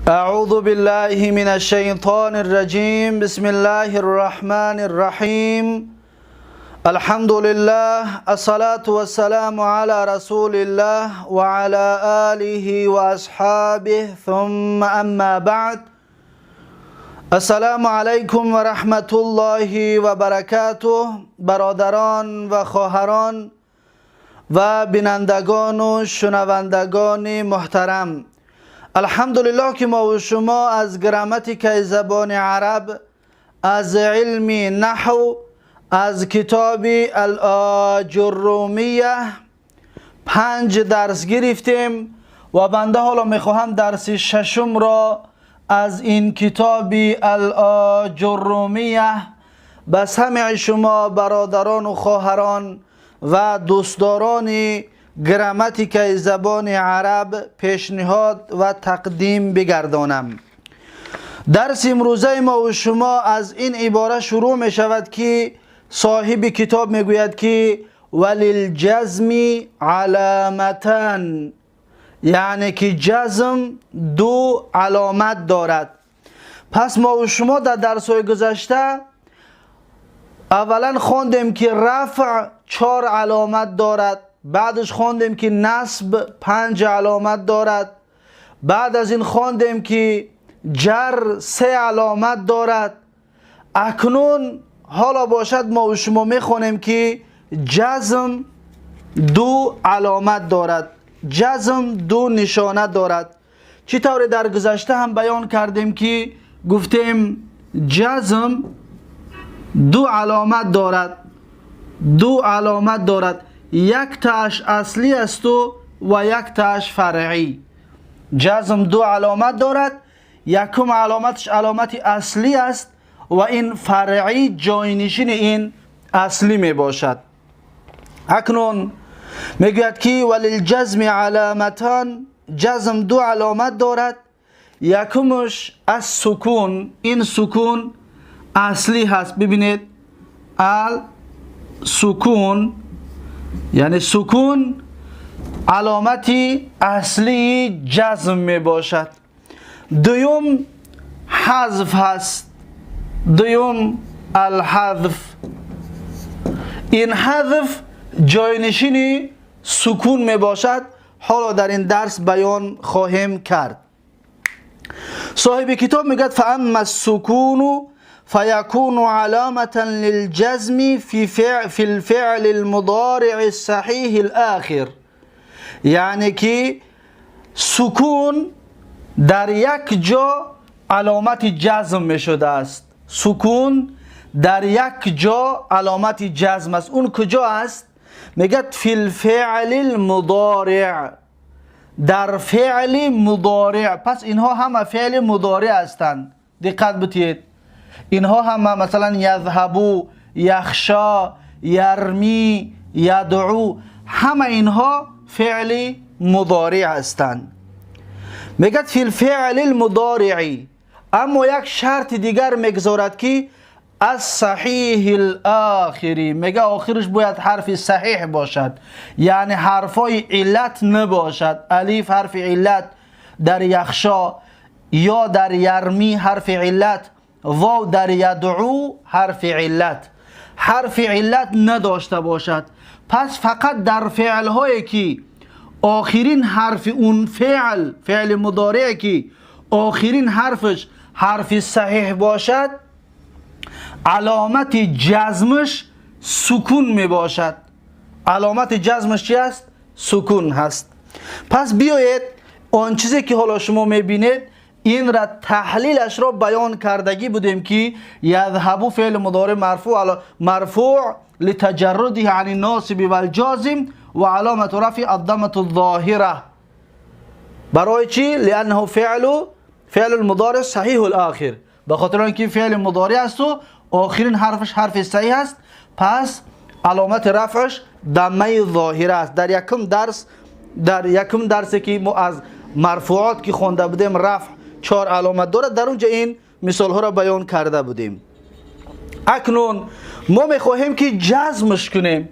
أعوذ بالله من الشيطان الرجيم. بسم الله الرحمن الرحيم. الحمد لله، الصلاة والسلام على رسول الله وعلى آله وأصحابه، ثم أما بعد. السلام علیکم و رحمت الله و برکاته. برادران و خواهران و بینندگان و شنوندگان محترم، الحمدلله که ما و شما از گراماتیک زبان عرب، از علم نحو، از کتاب الاجرومیه پنج درس گرفتیم و بنده حالا میخواهم درس ششم را از این کتاب الاجرومیه به سمع شما برادران و خواهران و دوستداران گراماتیک زبان عرب پیشنهاد و تقدیم بگردانم. درس امروزه ما و شما از این عباره شروع می شود که صاحب کتاب می گوید که وللجزم علامتان، یعنی که جزم دو علامت دارد. پس ما و شما در درس های گذشته اولا خواندیم که رفع چهار علامت دارد، بعدش خواندیم که نصب پنج علامت دارد، بعد از این خواندیم که جر سه علامت دارد. اکنون حالا باشد ما و شما میخوانیم که جزم دو علامت دارد، جزم دو نشانه دارد. چی طور در گذشته هم بیان کردیم که گفتیم جزم دو علامت دارد، دو علامت دارد، یک تاش اصلی است و یک تاش فرعی. جزم دو علامت دارد، یکم علامتش علامت اصلی است و این فرعی جاینشین این اصلی می باشد. اکنون میگوید که وللجزم علامتان، جزم دو علامت دارد، یکمش از سکون، این سکون اصلی هست. ببینید، ال سکون یعنی سکون علامتی اصلی جزم می باشد. دوم حذف هست، دوم الحذف، این حذف جاینشین سکون می باشد. حالا در این درس بیان خواهیم کرد. صاحب کتاب میگه فاما السکون فيكون علامة للجزم في الفعل المضارع الصحيح الآخر، یعنی که سکون در یک جا علامت جزم می شده است. سکون در یک جا علامت جزم است. اون کجا است؟ میگه فی الفعل المضارع، در فعل مضارع. پس اینها همه فعل مضارع هستند. دقت بتید، اینها همه مثلا یذهبو، یخشا، یرمی، یدعو، همه اینها فعل مضارع هستند. میگه فی الفعل المضارعی، اما یک شرط دیگر میگذارد که الصحیح الاخری، میگه آخرش باید حرف صحیح باشد، یعنی حرفای علت نباشد. الف حرف علت در یخشا، یا در یرمی حرف علت، واو در یدعو حرف علت، حرف علت نداشته باشد. پس فقط در فعل هایی که آخرین حرف اون فعل، فعل مضارع که آخرین حرفش حرف صحیح باشد، علامت جزمش سکون می باشد. علامت جزمش چی است؟ سکون هست. پس بیایید آن چیزی که حالا شما میبینید، این را تحلیلش را بیان کردگی بودیم که یذهب فعل مضارع مرفوع، مرفوع لتجرده عن الناصب والجازم و علامت رفع الضمة الظاهرة. برای چی؟ لانه فعل المضارع صحیح الاخر، به خاطر اینکه فعل مضارع است و آخرین حرفش حرف صحیح است، پس علامت رفعش ضمه ظاهره است. در یکم درسی که ما از مرفوعات که خوانده بودیم، رفع چهار علامت دارد، در اونجا این مثال ها را بیان کرده بودیم. اکنون ما میخواهیم که جزمش کنیم.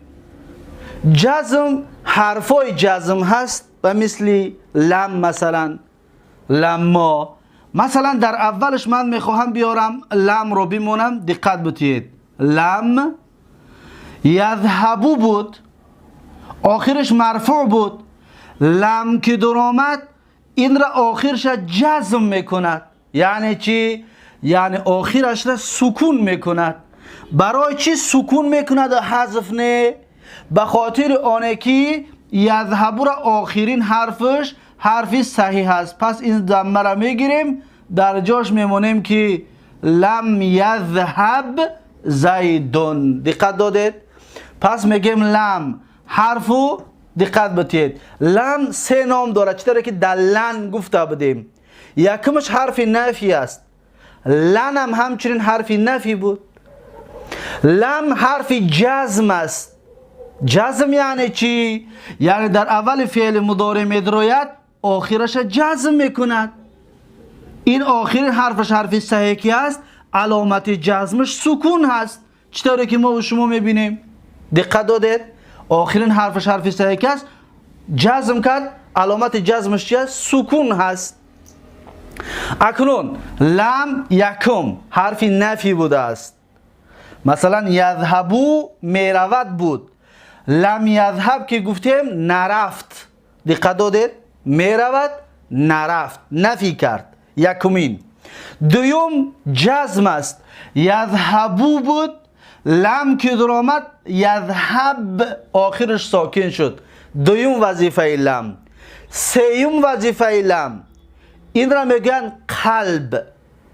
جزم حرفای جزم هست و مثل لم، مثلا لما. مثلا در اولش من میخواهم بیارم لم رو بمونم. دقت بتید، لم یذهبو بود، آخرش مرفوع بود. لم که در آمد این را آخرش جزم میکند. یعنی چی؟ یعنی آخرش را سکون میکند. برای چی سکون میکند و حذف نه؟ به خاطر آنه که یذهبو را آخرین حرفش حرفی صحیح است. پس این ضمه را میگیریم، در جاش میمونیم که لم یذهب زیدون. دقت دادید؟ پس میگیم لم حرفو، دقت بتید، لم سه نام داره، چطوری که در لن گفته بودیم. یکمش حرف نفی است، لن هم همچنین حرف نفی بود. لم حرف جزم است. جزم یعنی چی؟ یعنی در اول فعل مضارع میدروید، آخرش جزم میکند. این آخرین حرفش حرف صحیح که است، علامت جزمش سکون هست، چطوری که ما و شما میبینیم. دقت دادید؟ آخرین حرفش حرف صحیح که است، جزم کرد، علامت جزمش چی است؟ سکون هست. اکنون لم یکم حرف نفی بوده است. مثلا یذهبو میرود بود، لم یذهب که گفتیم نرفت. دقت دادید؟ میرود، نرفت، نفی کرد، یکمین. دوم جزم است، یذهبو بود، لم که در آمد یذهب آخرش ساکن شد. دوم وظیفه لم. سیوم وظیفه لم، این را میگن قلب.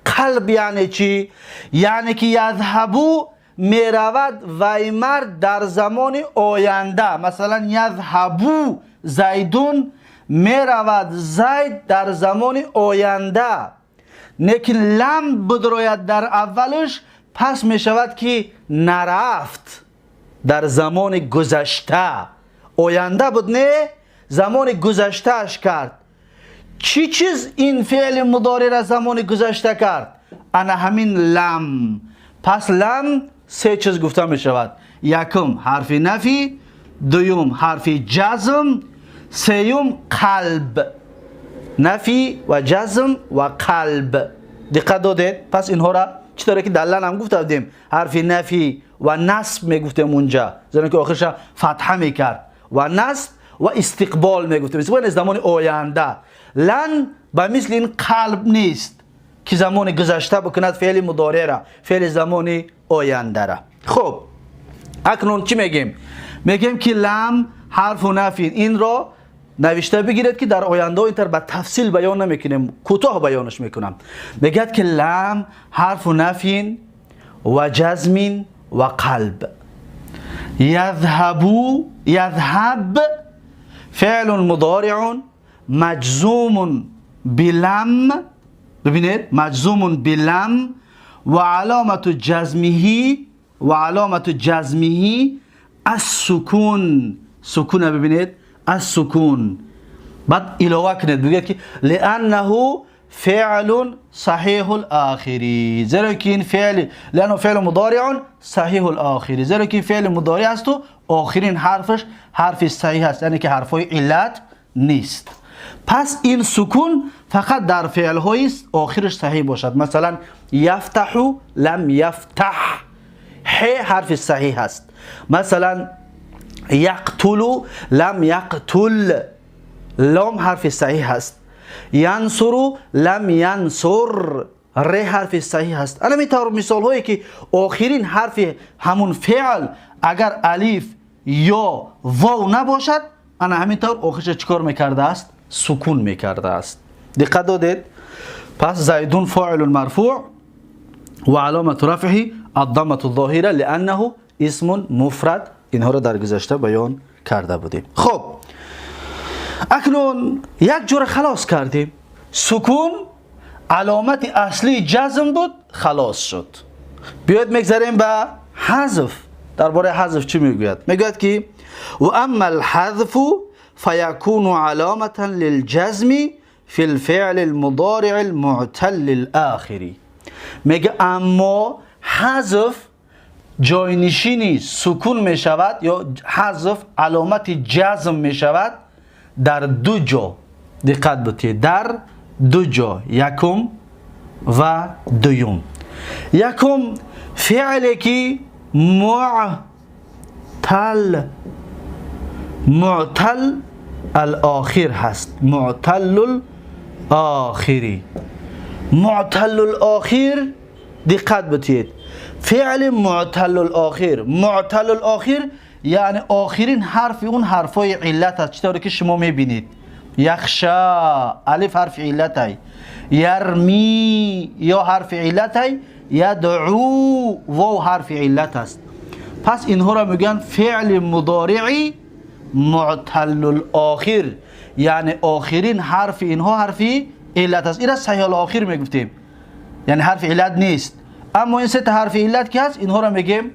قلب یعنی چی؟ یعنی که یذهبو میرود وی مرد در زمان آینده. مثلا یذهبو زیدون، میرود زید در زمان آینده. لیکن لم بدروید در اولش، پس میشود که نرفت در زمان گذشته. آینده بود نه، زمان گذشتهش کرد. چی چیز این فعل مضارع را زمان گذشته کرد؟ انا همین لم. پس لم سه چیز گفته می شود: یکم حرف نفی، دوم حرف جزم، سیوم قلب. نفی و جزم و قلب. دقت دادید؟ پس اینها را چطوری که دلن هم گفته بودیم حرف نفی و نصب میگفتیم اونجا، زیرا که آخرش فتحه میکرد، و نصب و استقبال میگفتیم، استقبال زمان آینده. لن به مثل این قلب نیست که زمان گذشته بکند فعل مضارع را، فعل زمان آینده را. خب اکنون چی میگیم؟ میگیم که لم حرف نفی. این را نوشته بگیرید که در آینده اینتر به تفصیل بیان نمیکنیم، کوتاه بیانش میکنم. میگد که لم حرف نفی و جزم و قلب. یذهبو، یذهب فعل مضارع مجزوم بلم، ببینید مجزوم بلم و علامت جزمه، و علامت جزمه السکون. سکون ببینید، السکون. بعد علاوه کنید بگید که لانه فعل صحیح الاخر، زیرا که این فعل، لانه فعل مضارع صحیح الاخر، زیرا که فعل مضارع است و آخرین حرفش حرف صحیح است، یعنی که حرفای علت نیست. پس این سکون فقط در فعل های آخرش صحیح باشد. مثلا یفتح لم یفتح، ح حرف صحیح است. مثلا یقتل لم یقتل، لام حرف صحیح است. ینصر لم ینصر، ر حرف صحیح است. الان اینطور مثال هایی که آخرین حرف همون فعل اگر الف یا واو نباشد، انا همینطور آخرش چیکار میکرده است؟ سکون میکرده است. دقت دادید؟ پس زیدون فاعل مرفوع و علامت رفعه الضمه الظاهره لانه اسم مفرد. اینها رو در گذشته بیان کرده بودیم. خب اکنون یک جور خلاص کردیم. سکون علامت اصلی جزم بود، خلاص شد. بیاید میگذریم به حذف. درباره حذف چی میگوید؟ میگوید که و اما الحذف فیکون علامة للجزم فی الفعل المضارع المعتل الاخری. میگه اما حذف جاینشینی سکون میشود یا حذف علامت جزم میشود در دو جا. دقت بتید، در دو جا. یکم و دوم. یکم فعلی که معتل الاخر هست. معتل الاخری. معتل الاخر دقت بتید. فعل معتل الاخر، معتل الاخر یعنی آخرین حرف اون حرفای علت است. چطوری که شما میبینید یخشا الف حرف علت ای، یرمی یا حرف علت ای، یدعو واو حرف علت است. پس اینها را میگن فعل مضارعی معتل الاخر، یعنی آخرین حرف اینها حرف علت است. این را صحیح الاخر میگفتیم، یعنی حرف علت نیست. اما این سه تا حرف علت که هست اینها را میگیم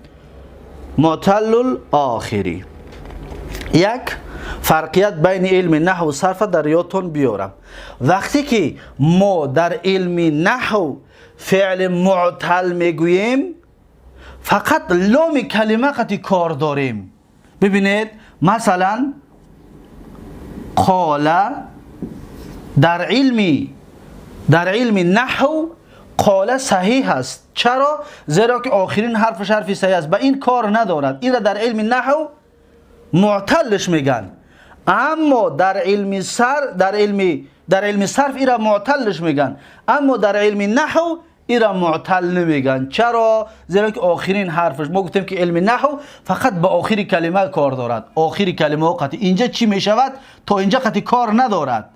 معتل الاخری. یک فرقیت بین علم نحو و صرف در یادتون بیارم. وقتی که ما در علم نحو فعل معتل میگوییم فقط لام کلمه قطعی کار داریم. ببینید مثلا قال در علم نحو قال صحیح است. چرا؟ زیرا که آخرین حرفش حرف صحیح است، به این کار ندارد. این را در علم نحو معتلش میگن. اما در علم صرف این را معتلش میگن، اما در علم نحو این را معتل نمیگن. چرا؟ زیرا که آخرین حرفش، ما گفتیم که علم نحو فقط به آخر کلمه کار دارد، آخر کلمه قطعی. اینجا چی میشود؟ تا اینجا قطعی کار ندارد،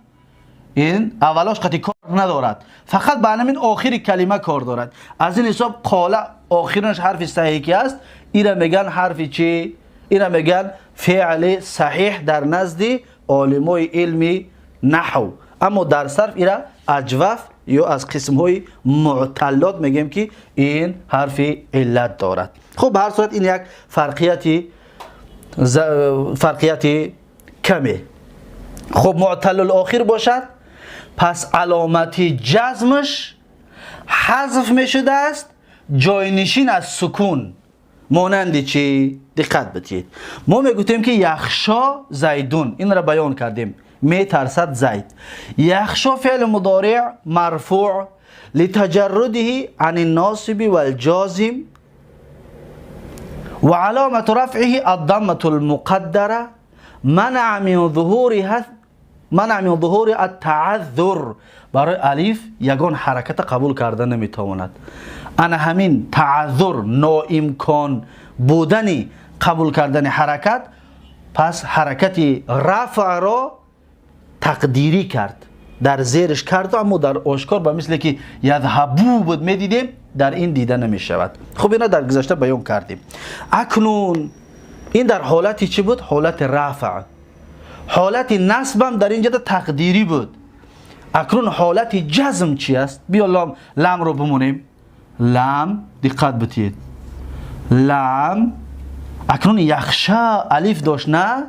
این اولاش قطعی کار ندارد، فقط به همین آخر کلمه کار دارد. از این حساب قال آخرش حرف صحیح که است، این را میگن حرف چی؟ این را میگن فعل صحیح در نزد عالمای علم نحو. اما در صرف این را اجوف یا از قسم های معتلات میگیم که این حرف علت دارد. خب به هر صورت این یک فرقیت کمه. خب معتل الاخر باشد، پس علامت جزمش حذف میشده است، جاینشین از سکون. مانند چی؟ دقت بدید. ما میگوییم که یخشا زیدون، این را بیان کردیم، میترسد زید. یخشا فعل مضارع مرفوع لتجرده عن الناصب والجازم وعلامة رفعه الضمة المقدرة منع من ظهور التعذر. برای الف یگان حرکت قبول کرده نمیتواند. انا همین تعذر، ناامکان بودن قبول کردن حرکت، پس حرکت رفع را تقدیری کرد، در زیرش کرد، اما در آشکار به مثل که یذهبو بود میدیدیم، در این دیده نمی شود. خب اینا در گذشته بیان کردیم. اکنون این در حالت چی بود؟ حالت رفع. حالت نصب هم در اینجا تقدیری بود. اکنون حالت جزم چی است؟ بیا لام رو بمونیم. لام دقت بتید. لام اکنون یخشا الف داشت، نه؟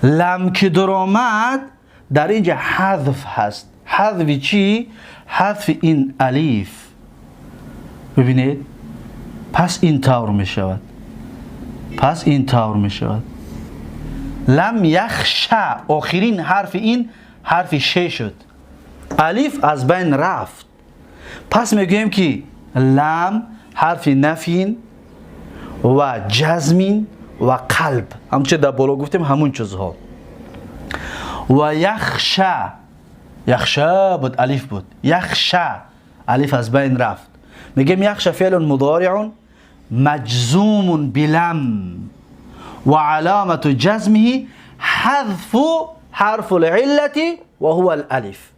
لام که درآمد در اینجا حذف هست. حذف چی؟ حذف این الف. ببینید پس این طور می شود. پس این طور می شود. لم یخشا، آخرین حرف این حرف ش شد، الف از بین رفت. پس میگوییم که لم حرف نفین و جزمین و قلب، همچه در بالا گفتیم همون چیزها. و یخشا، یخشا بود الف بود، یخشا الف از بین رفت. میگیم یخشا فعل مضارع مجزوم بلم و علامة جزمه حذف حرف العلة و هو الالف.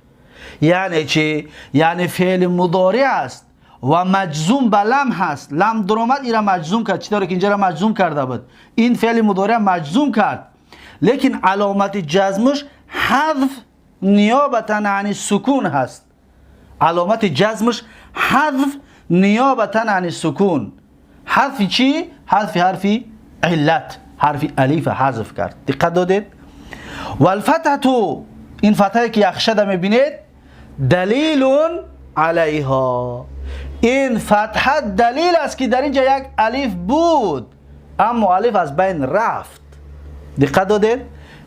یعنی چی؟ یعنی فعل مضارع است و مجزوم به لم هست. لم درآمد، این را مجزوم کرد. چطور که اینجا را مجزوم کرده بود، این فعل مضارع مجزوم کرد، لیکن علامت جزمش حذف نیابتا عن سکون هست. علامت جزمش حذف نیابتا عن سکون. حذف چی؟ حذف حرف علت، حرف الف حذف کرد. دقت دادید؟ والفتحه، این فتحه که یخشده میبینید، دلیل علیها. این فتحه دلیل است که در اینجا یک الف بود اما الف از بین رفت. دقت دادید؟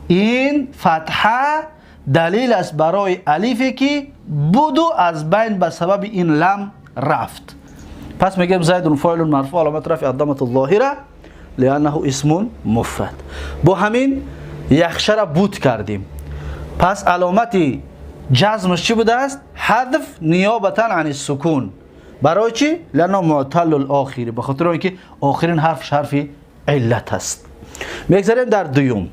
این فتحه далил аст барои алифе ки буду аз байн ба сабаби ин лам рафт. Пас мегӯем: زيدٌ فاعلٌ مرفوع، علامة رفعه الضمة الظاهرة لأنه اسم مفرد. Бо ҳамин يخشى ра буд кардем. Пас аломати ҷазмаш чӣ будааст? حذف نيابة عن السكون. Барои чӣ? لأنه معتل الآخر, ба хотири он ки охирин ҳарф ҳарфи иллат аст. Мегзарем дар дуюм: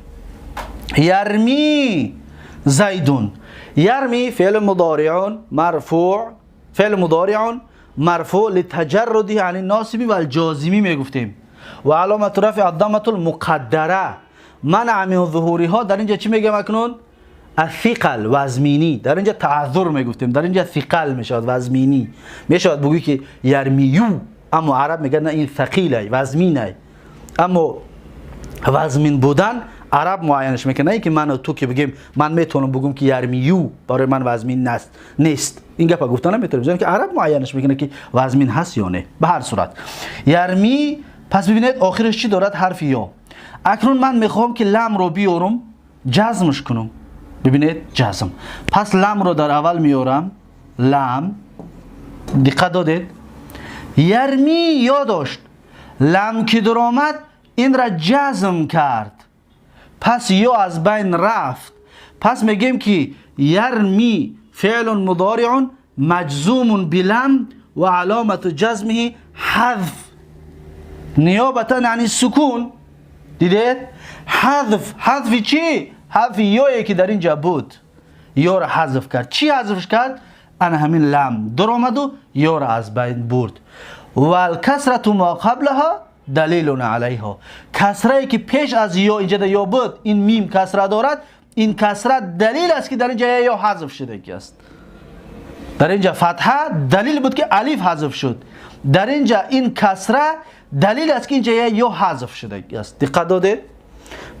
يرمي زيدٌ. يرمي فعل مضارع مرفوع، فعل مضارع مرفوع لتجرده عن الناصب والجازم میگفتیم و علامة رفعه الضمة المقدرة منع من ظهورها. در اینجا چی میگم اکنون؟ الثقل, وزمینی. در اینجا تعذر میگفتیم، در اینجا ثقل میشود، وزمینی میشود. بگویی که يرميُ، اما عرب میگن نه، این ثقیله، وزمینه. اما وزمین بودن عرب معینش میکنه، نه اینکه من و تو که بگیم من میتونم بگم که يرميُ برای من وزمین نیست. این گپ گفتن نمیتونیم، زیرا که عرب معینش میکنه که وزمین هست یا نه. به هر صورت يرمي. پس ببینید آخرش چی دارد؟ حرف یا. اکنون من میخوام که لم رو بیارم، جزمش کنم. ببینید، جزم. پس لم رو در اول میارم. لم، دقت دادید؟ يرمي یا داشت، لم که در آمد این را جزم کرد، پس یا از بین رفت. پس میگیم که يرمي فعل مضارع مجزوم بلم و علامة جزمه حذف نيابة عن السكون. دیدید؟ حذف. حذف چی؟ حذف یایی که در اینجا بود. یا را حذف کرد. چی حذفش کرد؟ انا همین لم در آمد و یا را از بین برد. والكسرة ما قبلها دليل عليها. کسره که پیش از یا، اینجا در یا بود، این میم کسره دارد. این کسره دلیل است که در اینجا یا حذف شده که است. در اینجا فتحه دلیل بود که الف حذف شد، در اینجا این کسره دلیل است که اینجا یا حذف شده است. دقت دادید؟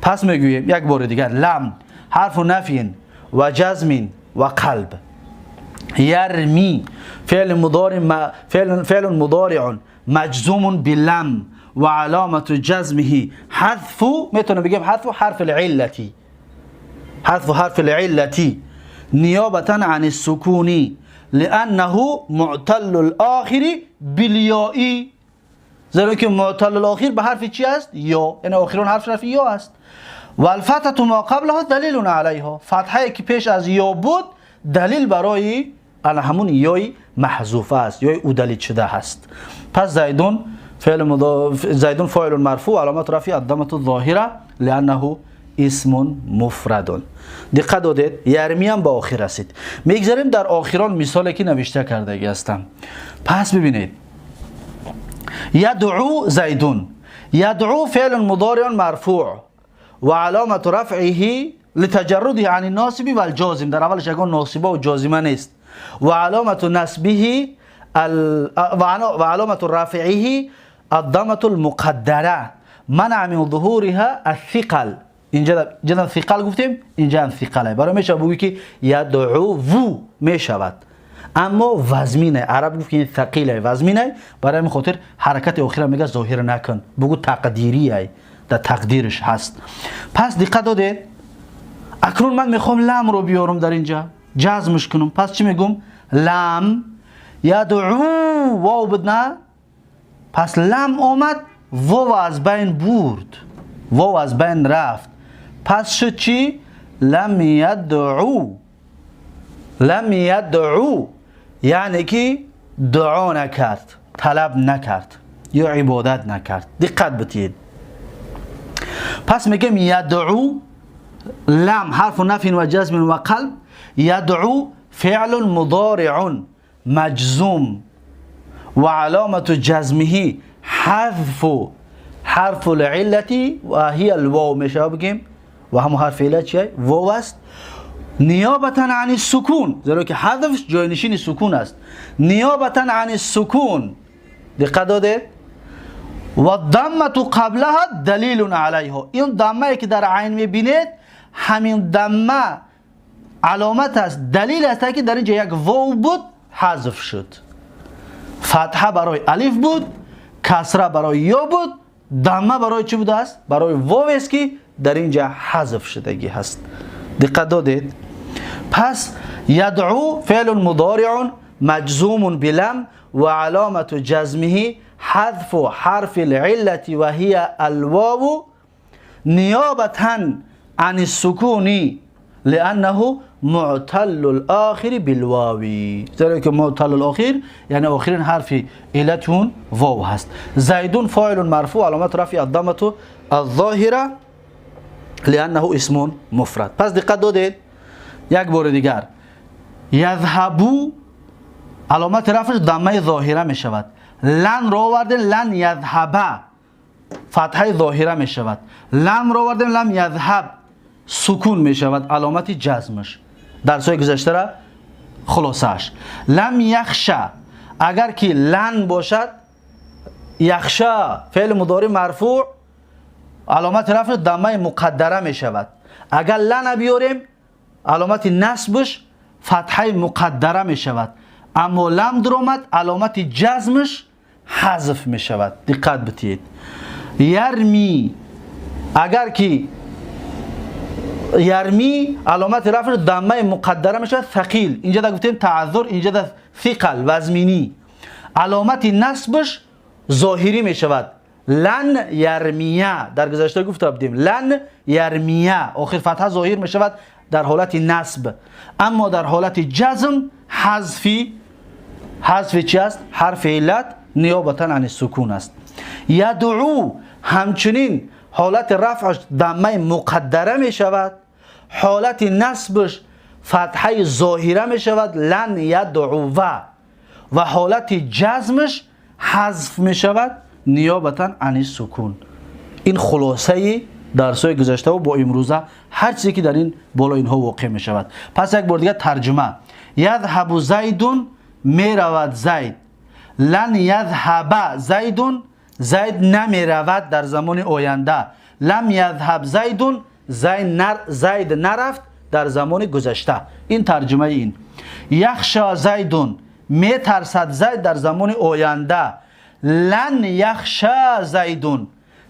پس میگوییم یک بار دیگر: لم حرف نفی و جزم و قلب. يرمي فعل مضارع فعل مضارع مجزوم بلم و علامة جزمه حذف، میتونه بگیم حذف حرف العلة، حذف حرف العلة نيابة عن السكون لأنه معتل الآخر بالياء. زیرا که معتل الآخر به حرف چی است؟ یا. یعنی آخرون حرف حرف یا است. و الفتحة ما قبلها دليل عليها. فتحه که پیش از یا بود دلیل برای همون یای محذوفه است، یای او شده هست. پس زيدٌ فعل زيدٌ فاعل مرفوع، علامة رفعه الضمة الظاهرة لأنه اسم مفرد. دقت دادید؟ يرمي هم به آخر رسید. میگذاریم در آخران مثالی که نوشته کردگی هستم. پس ببینید: يدعو زيدٌ. يدعو فعل مضارع مرفوع و علامة رفعه لتجرده عن الناصب والجازم. در اولش یگان ناصبه و جازمه نیست. و علامة نصبه و علامة رفعه الضمة المقدرة منع من ظهورها الثقل. اینجا اینجا ثقل گفتیم، اینجا هم ثقله. برای میشه بگویی که يدعو میشود، اما وزمینه. عرب گفت که این ثقیله، وزمینه. برای همین خاطر حرکت اخیر میگه ظاهر نکن، بگو تقدیریه، در تقدیرش هست. پس دقت دادید؟ اکنون من میخوام لم رو بیارم، در اینجا جزمش کنم. پس چی میگم؟ لم. يدعو واو بود، نه؟ پس لم آمد، واو از بین برد، واو از بین رفت. پس شد چی؟ لم يدع. لم يدع یعنی که دعا نکرد، طلب نکرد یا عبادت نکرد. دقت بتید. پس میگم يدع، لم حرف نفی و جزم و قلب. يدع فعل مضارع مجزوم و علامة جزمه حذف حرف العلة و هي الواو. میشه بگیم و همون حرف علت چیه؟ واو است. نيابة عن السكون، زیرا که حذف جاینشین سکون است. نيابة عن السكون. دقت داده؟ و الضمة قبلها دليل عليها. این ضمه که در عین میبینید، همین ضمه علامت است، دلیل است که در اینجا یک واو بود، حذف شد. فتحه برای الف بود، کسره برای یا بود، ضمه برای چی بوده است؟ برای واو است که در اینجا حذف شدگی هست. دقت دادید؟ پس يدعو فعل مضارع مجزوم بلم وعلامة جزمه حذف حرف العلة وهي الواو نيابة عن السكون لأنه معتل الآخر بالواو. زیرا که معتل الآخر یعنی آخرین حرف علتون واو هست. زيد فاعل مرفوع علامة رفع الضمة الظاهرة لأنه اسم مفرد. پس دقت دادید یک بار دیگر یذهبو علامت رفعش ضمه ظاهره می شود. لن رو آوردیم لن یذهب فتحه ظاهره می شود. لم رو آوردیم لم یذهب سکون می شود علامت جزمش. درسای گذشته را خلاصش. لم یخشا اگر که لن باشد یخشا فعل مضارع مرفوع علامت رفع ضمه مقدره می شود. اگر لن بیاریم علامت نصبش فتحه مقدره می شود. اما لم درآمد علامت جزمش حذف می شود. دقت بتید. یرمی اگر که یرمی علامت رفع ضمه مقدره می شود ثقیل. اینجا دا گفتیم تعذر، اینجا دا ثقل وزمینی. علامت نصبش ظاهری می شود. لن یرمیه در گذشته گفته بودیم لن یرمیه آخر فتحه ظاهر می شود در حالت نصب. اما در حالت جزم حذف چی است؟ حرف علت نیابتا عن السکون است. یدعو همچنین حالت رفعش ضمه مقدره می شود. حالت نصبش فتحه ظاهره می شود لن یدعو و حالت جزمش حذف می شود نیابتا عن السکون. این خلاصه درسای گذشته و با امروزه هر چیزی که در این بالا اینها واقع می شود. پس یک بار دیگه ترجمه. یذهب زید می رود زید. لن یذهب زید زید نمی رود در زمان آینده. لم یذهب زید زید نرفت در زمان گذشته. این ترجمه این. یخشا زید می ترسد زید در زمان آینده. لن یخشا زید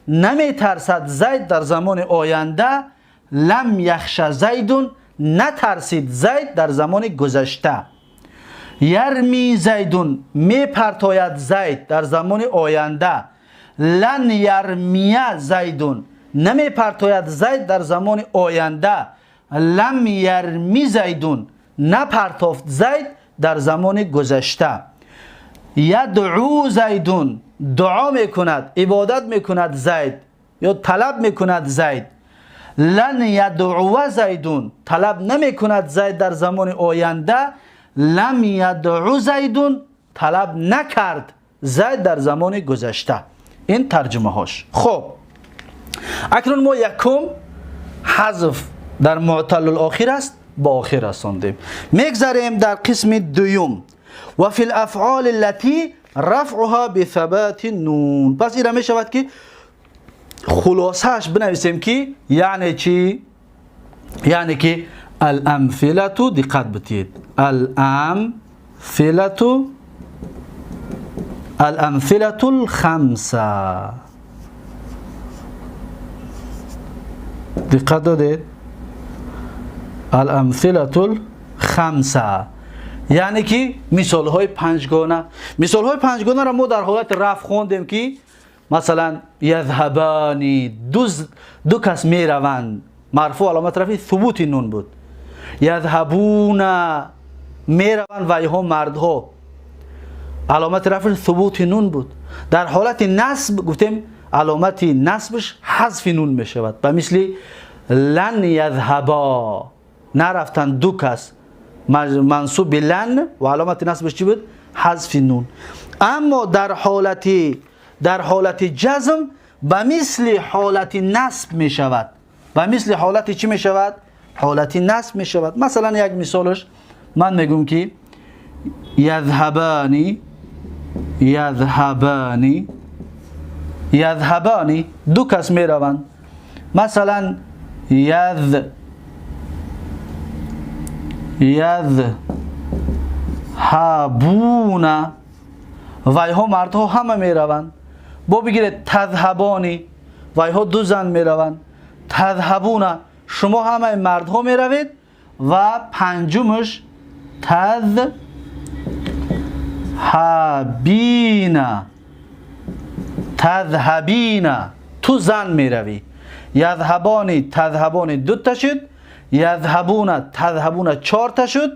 نمی ترسد زید در زمان آینده. لم یخش زید نترسید زید در زمان گذشته. یرمی زید می پرتاید زید در زمان آینده. لن یرمی زید نمی پرتاید زید در زمان آینده. لم یرمی زید نپرتافت زید در زمان گذشته. یدعو زید دعا میکند، عبادت میکند زید یا طلب میکند زید. لن یدعو زید طلب نمیکند زید در زمان آینده. لم یدعو زید طلب نکرد زید در زمان گذشته. این ترجمه هاش. خب اکنون ما یکم حذف در معتل الاخر است با آخر رساندیم. میگذریم در قسم دوم و فی الافعال التي رفعها بثبات نون. پس این می شود که خلاصهش بنویسیم که یعنی چی؟ یعنی که الامثله دقت بتید. الامثله الخمسه دقت دادید. الامثله الخمسه یعنی که مثال های پنجگانه. مثال های پنجگانه را ما در حالت رفع خوندیم که مثلا یذهبانی دو کس می روند، مرفوع علامت رفع ثبوت نون بود. یذهبون می روند و اینها مردها، علامت رفع ثبوت نون بود. در حالت نصب گفتیم علامت نصبش حذف نون می شود. به مثل لن یذهبا نرفتن دو کس، منصوب لن و علامت نصبش چی بود؟ حذف نون. اما در حالت جزم به مثل حالت نصب می شود. به مثل حالت چی می شود؟ حالت نصب می شود. مثلا یک مثالش من میگم که یذهبانی یذهبانی یذهبانی دو کس می روند. مثلا یذهبون و اینها مردها همه می روند. با بگیرید تذهبانی و اینها دو زن می روند. تذهبون شما همه مردها می روید و پنجمش تذهبین. تذهبین، تو زن میروی. یذهبانی تذهبانی 2 تا شد، یذهبون تذهبون 4 تا شد،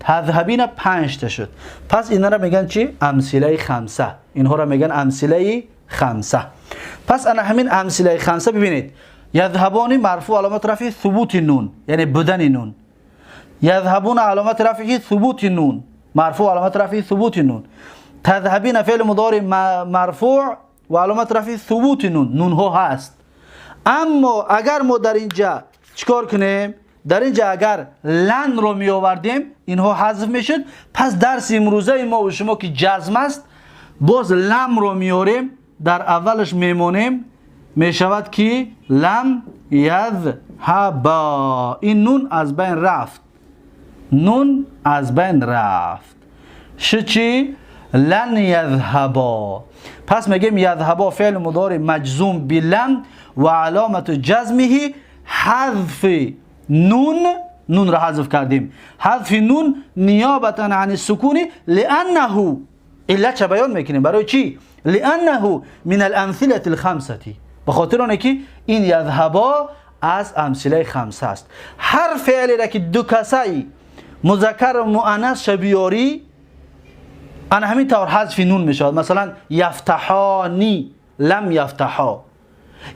تذهبین 5 تا شد. پس اینا را میگن چی؟ امثله خمسه. اینها را میگن امثله خمسه. پس انا همین امثله خمسه ببینید، یذهبانی مرفوع علامت رفعی ثبوت نون، یعنی بدن نون. یذهبون علامت رفعی ثبوت نون، مرفوع علامت رفعی ثبوت نون. تذهبین فعل مضارع مرفوع و علامت رفعی ثبوت نون، نون ها هست. اما اگر ما در اینجا چیکار کنیم؟ در اینجا اگر لن رو می آوردیم اینها حذف میشد. پس درس امروزه ما و شما که جزم است، باز لم رو میاریم، در اولش میمونیم، میشود که لم یذهبا. این نون از بین رفت، نون از بین رفت. شد چی؟ لن یذهبا. پس میگیم یذهبا فعل مضارع مجزوم بلم و علامت جزمه حذف نون، نون را حذف کردیم، حذف نون نیابتا عن السکون لانه، علت چه بیان میکنیم برای چی؟ لانه من الامثله الخمسه، به خاطر اونه که این یذهبا از امثله خمسه است. هر فعلی را که دو کسای مذکر و مؤنث بیاری، انا همین طور حذف نون میشود. مثلا یفتحانی لم یفتحا،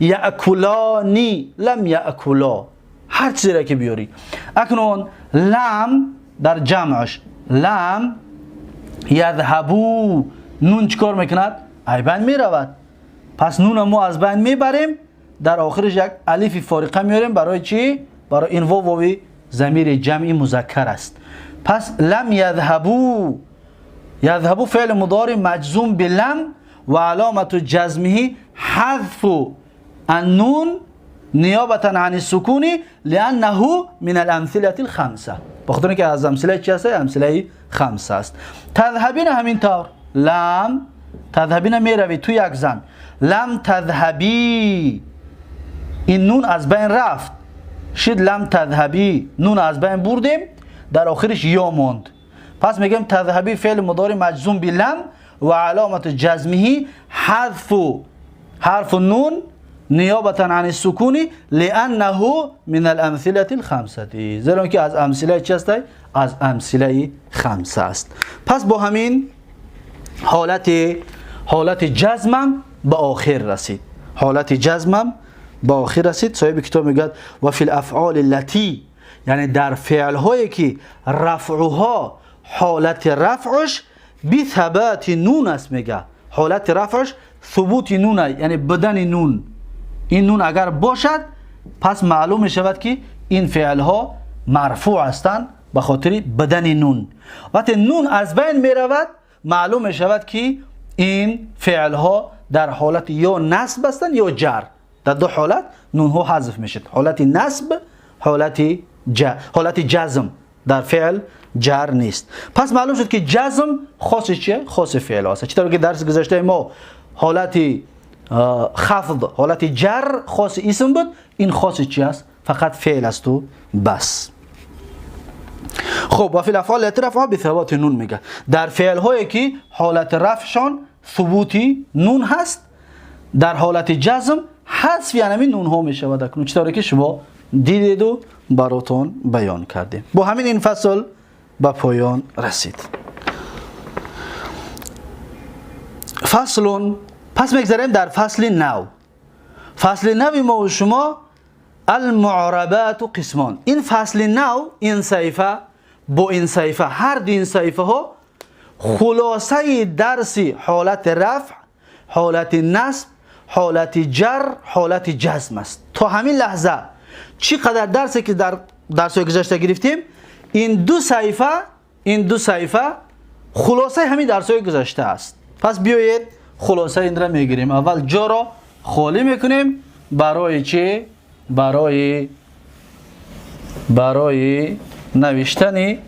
یأکلانی لم یأکلا، هر چیزی را که بیاری. اکنون لم در جمعش، لم یذهبو، نون چیکار میکند؟ ای بین میرود. پس نون ما از بین میبریم، در آخرش یک الف فارقه میاریم. برای چی؟ برای این واو، واوی ضمیر جمعی مذکر است. پس لم یذهبو، یذهبو فعل مضارع مجزوم بلم و علامت جزمه حذف النون نیابتا عن السکون لانه من الامثله الخمسه، بخاطر اینکه از امثله چی هست؟ امثله خمسه است. تذهبین همین طور، لم تذهبین میروی تو یک زن، لم تذهبی، این نون از بین رفت، شد لم تذهبی، نون از بین بردیم، در آخرش یا موند. پس میگیم تذهبی فعل مضارع مجزوم بلم و علامت جزمه حذف حرف النون نیابتا عن السکون لانه من الامثله الخمسه، زیرا که از امثله چی است؟ از امثله خمسه است. پس با همین حالت جزمم به آخر رسید، حالت جزمم به آخر رسید. صاحب کتاب میگه و فی الافعال التي، یعنی در فعل هایی که رفعها حالت رفعش بثبات نون است، میگه حالت رفعش ثبوت نون، یعنی بدن نون. این نون اگر باشد پس معلوم میشود که این فعل ها مرفوع هستند به خاطر بدن نون. وقتی نون از بین میرود معلوم میشود که این فعل ها در حالت یا نصب هستند یا جر. در دو حالت نون ها حذف میشد، حالت نصب، حالت جزم در فعل جر نیست. پس معلوم شد که جزم خاص چیه؟ خاص فعل هست. چطور که درس گذشته ما حالت خفض، حالت جر خاص اسم بود، این خاص چی است؟ فقط فعل است و بس. خب و فی الافعال التي رفعها بثبات نون، میگه در فعل هایی که حالت رفعشان ثبوتی نون هست، در حالت جزم حذف یعنی نون ها میشود. اکنون چطوری که شما دیدید و براتون بیان کردیم. با همین این فصل به پایان رسید. فصل، پس میگذریم در فصل نو. فصل نو ما و شما المعربات قسمان. این فصل نو، این صحیفه با این صحیفه، هر دو این صحیفه ها خلاصه درس حالت رفع، حالت نصب، حالت جر، حالت جزم است. تا همین لحظه چی قدر درسی که در درس گذشته گرفتیم، این دو صحیفه خلاصه همین درس گذشته است. پس بیایید خلاصه این را میگیریم. اول جا را خالی میکنیم برای چی؟ برای نوشتن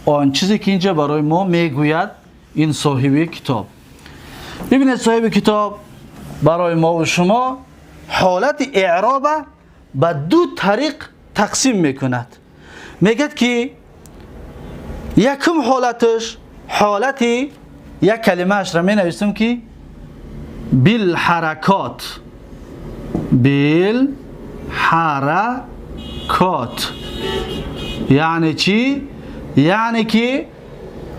آن چیزی که اینجا برای ما میگوید این صاحب کتاب. ببینید صاحب کتاب برای ما و شما حالت اعراب به دو طریق تقسیم میکند. میگه که یکم حالتش حالتی یک کلمه اش را می نویسم که بالحرکات. بالحرکات یعنی چی؟ یعنی که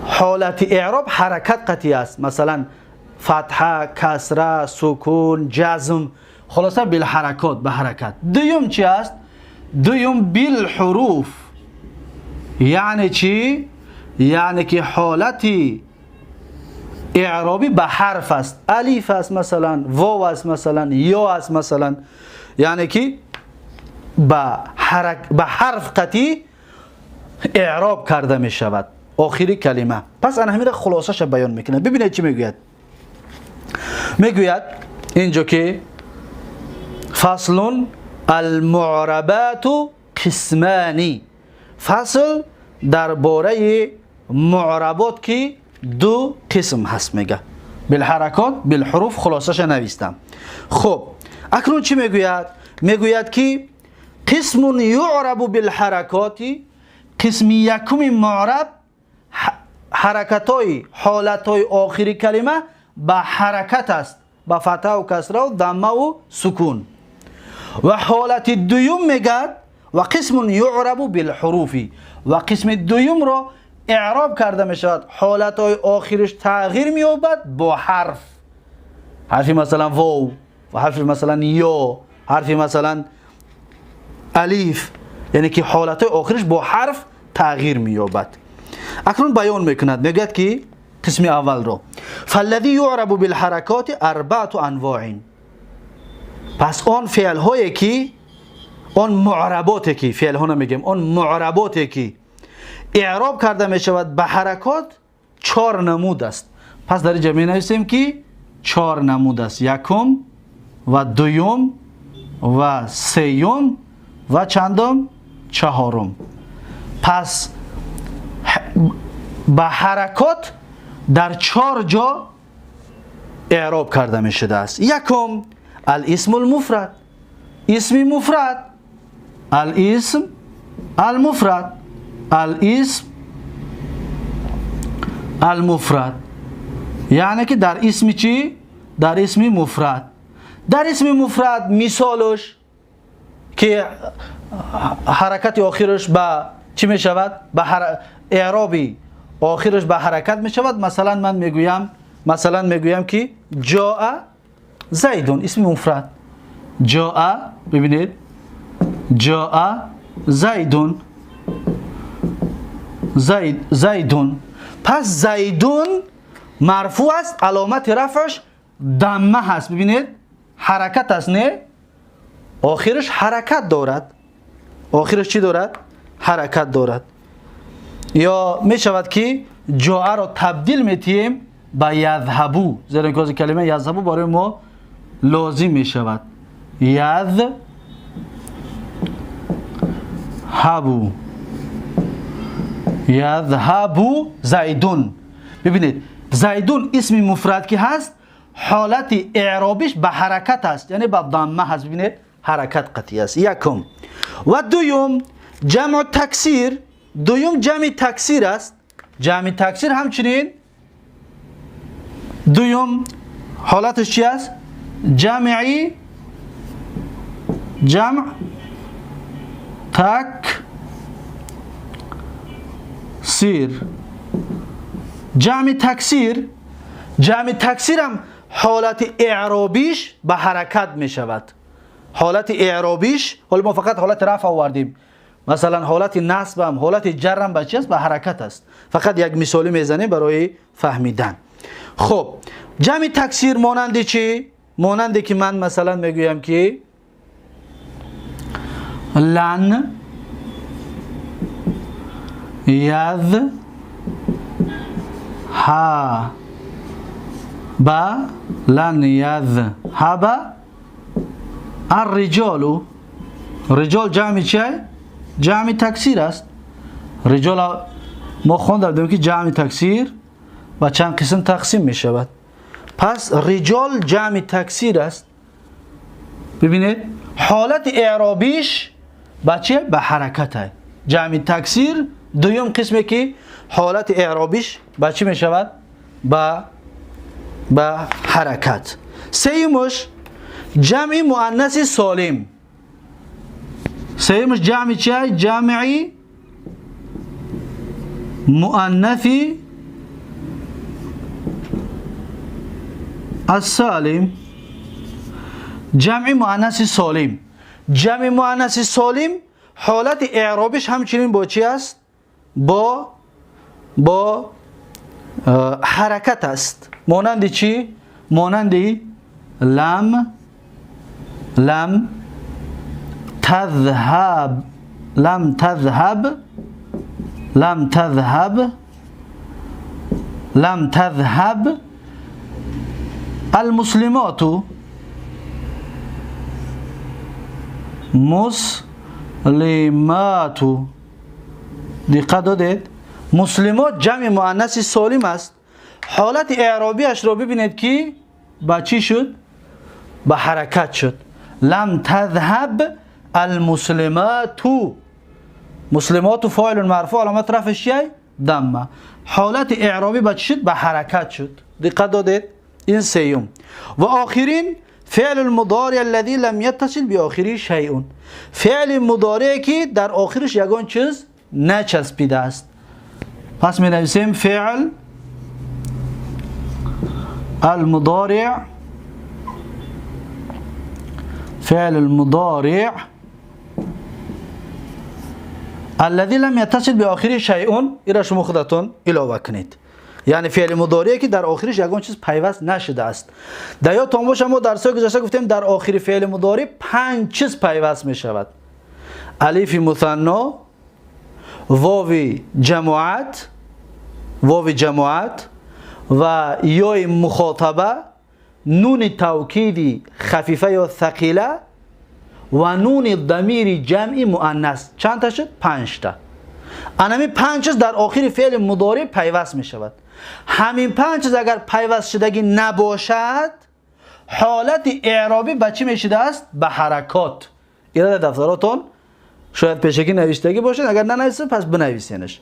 حالت اعراب حرکت قطعی است. مثلا فتحه، کسره، سکون، جزم، خلاصه بالحرکات، به حرکت. دوم چی است؟ دوم بالحروف. یعنی چی؟ یعنی که حالت اعرابی به حرف است. الف است مثلا، واو است مثلا، یا است مثلا. یعنی که به حرف قطعی اعراب کرده می شود آخری کلمه. پس انا همین خلاصش بیان میکنه. ببینید چی میگوید. میگوید اینجا که فصل المعربات قسمانی. فصل درباره معربات که دو قسم هست میگه، بالحرکات بالحروف. خلاصش نویستم. خب اکنون چی میگوید؟ میگوید که قسم یعرب بالحرکات. قسم یکم معرب حرکت‌های حالت‌های آخری کلمه به حرکت است، به فتح و کسره و ضمه و سکون. و حالت دوم میگه و قسم یعرب بالحروف. و قسم دوم را اعراب کرده می شود، حالت‌های آخرش تغییر می‌یابد با حرف. حرفی مثلا واو و حرف مثلا یا، حرفی مثلا الف، یعنی که حالت‌های آخرش با حرف تغییر می‌یابد. اکنون بیان میکند، میگوید که قسم اول رو فالذی یعرب بالحرکات اربعة انواع. پس آن فعل هایی که آن معرباتی که فعل ها نمیگیم، آن معرباتی که اعراب کرده می شود به حرکات چهار نمود است. پس در اینجا می نویسیم که چهار نمود است: یکم و دوم و سیوم و چندم؟ چهارم. پس به حرکات در چهار جا اعراب کرده می شده است. یکم الاسم المفرد. اسم مفرد، الاسم المفرد، الاسم المفرد، یعنی که در اسم چی؟ در اسم مفرد. در اسم مفرد مثالش که حرکت آخرش به چی می شود؟ به اعرابی آخرش به حرکت می شود. مثلا من میگویم، مثلا میگویم که جاء زیدون، اسم مفرد. جاء، ببینید، جاء زیدون، زید، زیدون. پس زیدون مرفوع است، علامت رفعش ضمه هست. ببینید حرکت است، نه؟ آخرش حرکت دارد. آخرش چی دارد؟ حرکت دارد. یا می شود که جاء را تبدیل میتیم به یذهبو، زیرا که کلمه یذهبو برای ما لازم می شود. یذهبو، یذهبو زیدون. ببینید زیدون اسم مفرد که هست، حالت اعرابیش به حرکت است، یعنی به ضمه هست. ببینید حرکت قطعی است. یکم. و دوم جمع تکسیر. دوم جمع تکسیر است. جمع تکسیر همچنین دوم حالتش چی است؟ جمعی، جمع تکسیر. جمع تکسیر، جمع تکسیر هم حالت اعرابیش به حرکت می شود. حالت اعرابیش، حالا ما فقط حالت رفع آوردیم، مثلا حالت نصب هم، حالت جر هم به چی است؟ به حرکت است. فقط یک مثالی میزنیم برای فهمیدن. خب جمع تکسیر مانند چی؟ مانند که من مثلا میگویم که لن یذ ها با لن یذهب الرجال. رجال جمع چیه؟ جمع تکسیر است. رجال ما خوندیم که جمع تکسیر و چند قسم تقسیم می شود. پس رجال جمع تکسیر است. ببینید حالت اعرابیش به چه؟ به حرکت. جمع تکسیر دوم قسمی که حالت اعرابیش با چی میشود؟ با حرکت. سیمش جمع مؤنث سالم. سیمش جمع چیه؟ جمع مؤنث السالم. جمع مؤنث سالم. جمع مؤنث سالم حالت اعرابش همچنین با چی است؟ با حرکت است. مانند چی؟ مانند لم، لم تذهب، لم تذهب، لم تذهب، لم تذهب المسلمات، مسلمات. دقت دادید؟ مسلمات جمع مؤنث سالم است. حالت اعرابیش رو ببینید که با چی شد؟ با حرکت شد. لم تذهب المسلمات. مسلمات فاعل مرفوع علامت رفعش چیه؟ ضمه. حالت اعرابی با چی شد؟ به حرکت شد. دقت دادید؟ این سیوم. و آخرین فعل المضارع الذي لم يتصل بآخره شيء. فعل مضارع که در آخرش یگان چیز نچسبیده است. پس می نویسیم فعل المضارع، فعل المضارع الذي لم يتصل بآخره شيء. ایرا شما خودتون علاوه کنید. یعنی فعل مضارعی که در آخرش یگان چیز پیوست نشده است. در یادتان باشه ما در درس گذشته گفتیم در آخر فعل مضارع 5 چیز پیوست می شود: الف مثنا، واو جماعت، واو جماعت و یای مخاطبه، نون توکیدی خفیفه یا ثقیله و نون ضمیر جمعی مؤنث. چند تا شد؟ 5 تا. انمی 5 چیز در آخر فعل مضارع پیوست می شود. همین 5 چیز اگر پیوست شدگی نباشد، حالت اعرابی به چی میشده است؟ به حرکات. اینا در دفتراتون شاید پیشکی نوشتگی باشد، اگر ننویسید پس بنویسینش.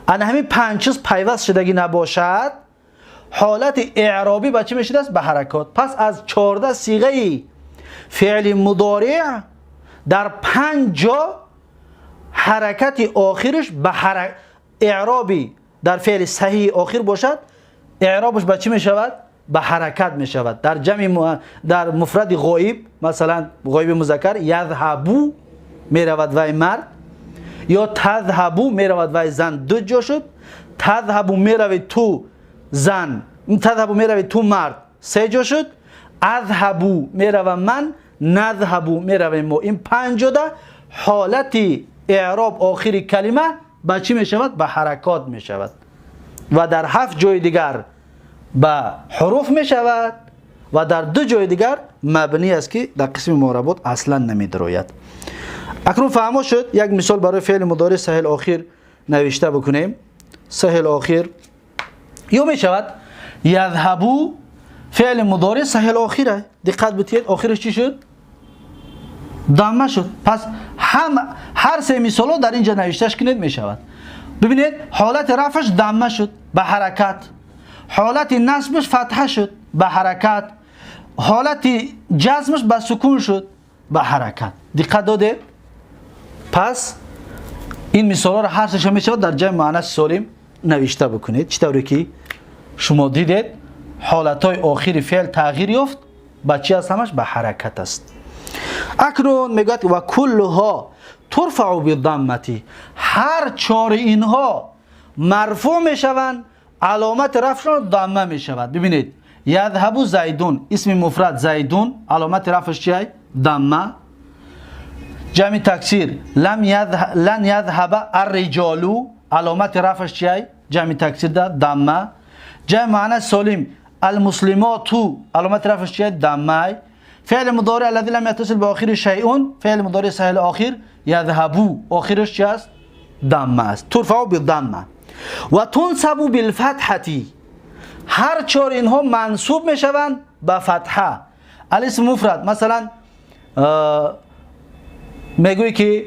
ان همین 5 چیز پیوست شدگی نباشد، حالت اعرابی به چی میشده است؟ به حرکات. پس از 14 صیغه فعل مضارع در 5 جا حرکت آخرش به اعرابی در فعل صحیح آخر باشد، اعرابش به چی می شود؟ به حرکت می شود. در جمع در مفرد غایب، مثلا غایب مذکر، یذهبو می رود وای مرد، یا تذهبو می رود وای زن، دو جا شد. تذهبو می روی تو زن، تذهبو می روی تو مرد، سه جا شد. اذهبو می روم من، نذهبو می رویم ما. این 5 جا حالت اعراب آخر کلمه به چی می شود؟ به حرکات می شود. و در 7 جای دیگر به حروف می شود و در 2 جای دیگر مبنی است که در قسم معربات اصلا نمی دروید. اکنون فهمو شد. یک مثال برای فعل مضارع صحیح آخر نوشته بکنیم. صحیح آخر یا می شود یذهبو، فعل مضارع صحیح آخره. دقت بتید آخرش چی شد؟ ضمه شد. پس هم هر سه مثالو در اینجا نوشتهش کنید می شود. ببینید حالت رفعش ضمه شد به حرکت، حالت نصبش فتحه شد به حرکت، حالت جزمش به سکون شد به حرکت. دقت داده؟ پس این مثالا رو هر سه می شود در جمع مؤنث سالم نوشته بکنید. چطوری که شما دیدید حالتهای آخر فعل تغییر یافت، به چی است؟ همش به حرکت است. اکنون میگوید و کلها ترفع بالضمه، هر چهار اینها مرفوع میشوند، علامت رفعشان ضمه میشود. ببینید یذهب زیدون، اسم مفرد زیدون، علامت رفعش چیه؟ ضمه. جمع تکسیر لم یذهب، لن یذهب الرجال، علامت رفعش چیه؟ جمع تکسیر ده ضمه. جمع مؤنث سالم المسلمات، علامت رفعش چیه؟ ضمه. فعل مضارع الذي لم يتصل بآخر شيء، فعل مضارع صحیح آخر یذهبو، آخرش چی است؟ ضمه است. ترفع بالضمه و تنصب بالفتحه، هر چهار اینها منصوب میشوند به فتحه. الاسم مفرد مثلا میگویی که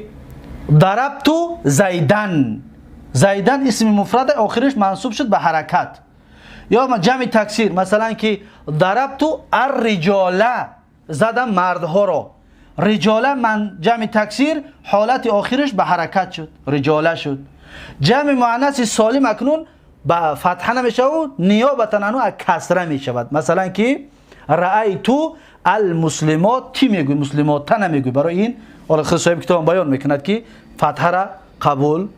ضربت زيدا، زيدا اسم مفرد، آخرش منصوب شد به حرکت. یا جمع تکسیر، مثلا که ضربت الرجال، زدم مردها را. رجاله من جمع تکسیر، حالت آخرش به حرکت شد، رجاله شد. جمع مؤنث سالم اکنون به فتحه نمیشه و نیابتا عنه از کسره میشود. مثلا که رأیت المسلمات میگوی، مسلمات نمیگوی. برای این حالا خود صاحب کتاب بیان میکند که فتحه را قبول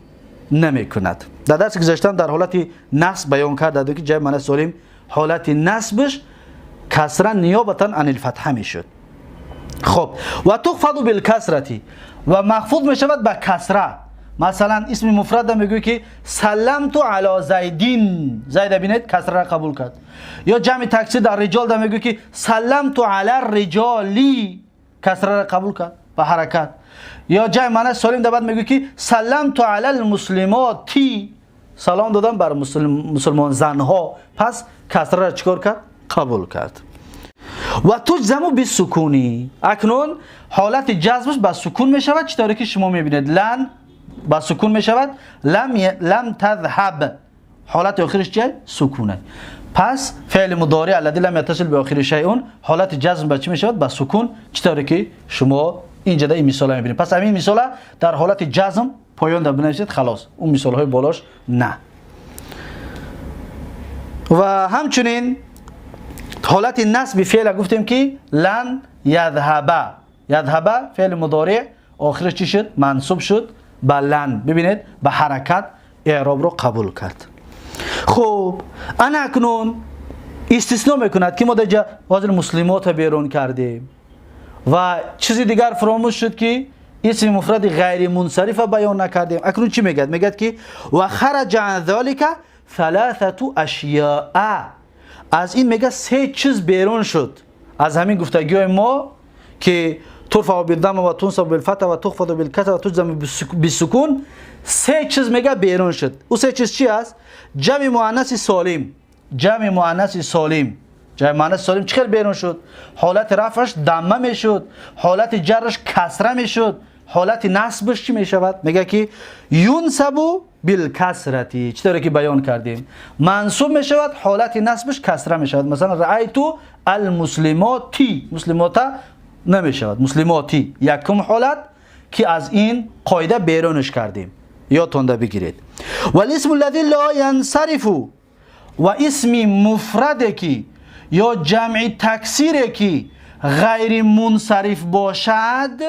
نمیکند. در درس گذشته در حالت نصب بیان کرده که جمع مؤنث سالم حالت نصبش کسره نیابتا عن الفتحه میشد. خب، و تخفض بالکسرة، و مخفوض میشود به کسره. مثلا اسم مفرد میگوی که سلمت علی زیدین، زید ببینید کسره را قبول کرد. یا جمع تکسیر در رجال ده میگوی که سلمت علی الرجالی، کسره را قبول کرد به حرکت. یا جمع مؤنث سالم ده بعد میگوی که سلمت علی المسلماتی، سلام دادم بر مسلمان زنها. پس کسره را چیکار کرد؟ قبول کرد. و تجزم بالسکون. اکنون حالت جزمش به سکون می شود، چطوری که شما میبینید لن به سکون می شود، لم تذهب، حالت آخرش چیه؟ سکونه. پس فعل مضارع الذي لم يتصل بآخر شيء حالت جزم به چی می شود؟ به سکون، چطوری که شما اینجا در این مثال میبینید. پس همین مثال در حالت جزم پایان در بنویسید، خلاص. اون مثال های بالاش نه. و همچنین حالت نصب فعل گفتیم که لن یذهب، یذهب فعل مضارع آخرش چی شد؟ منصوب شد به لن. ببینید به حرکت اعراب رو قبول کرد. خب، انا اکنون استثناء میکند که ما در حاضر مسلمات بیرون کردیم و چیزی دیگر فراموش شد که اسم مفرد غیر منصرف بیان نکردیم. اکنون چی میگد؟ میگد که و خرج عن ذلك ثلاثه اشیاء. از این میگه سه چیز بیرون شد از همین گفتگی های ما که ترفع بالضم و تنصب بالفتح و تخفض بالکسر و تجزم بالسکون. سه چیز میگه بیرون شد. او سه چیز چی است؟ جمع مؤنث سالم. جمع مؤنث سالم، جمع مؤنث سالم چه بیرون شد؟ حالت رفعش ضمه میشد، حالت جرش کسره میشد، حالت نصبش چی میشود؟ میگه که ینصب بالکسرة، چطوری که بیان کردیم، منصوب میشود، حالت نصبش کسره میشود. مثلا رأیت المسلماتی، مسلمات نمیشود، مسلماتی. یکم حالت که از این قاعده بیرونش کردیم، یادتون بگیرید. والاسم الذي لا ينصرف، و اسم مفرد که یا جمع تکسیر که غیر منصرف باشد،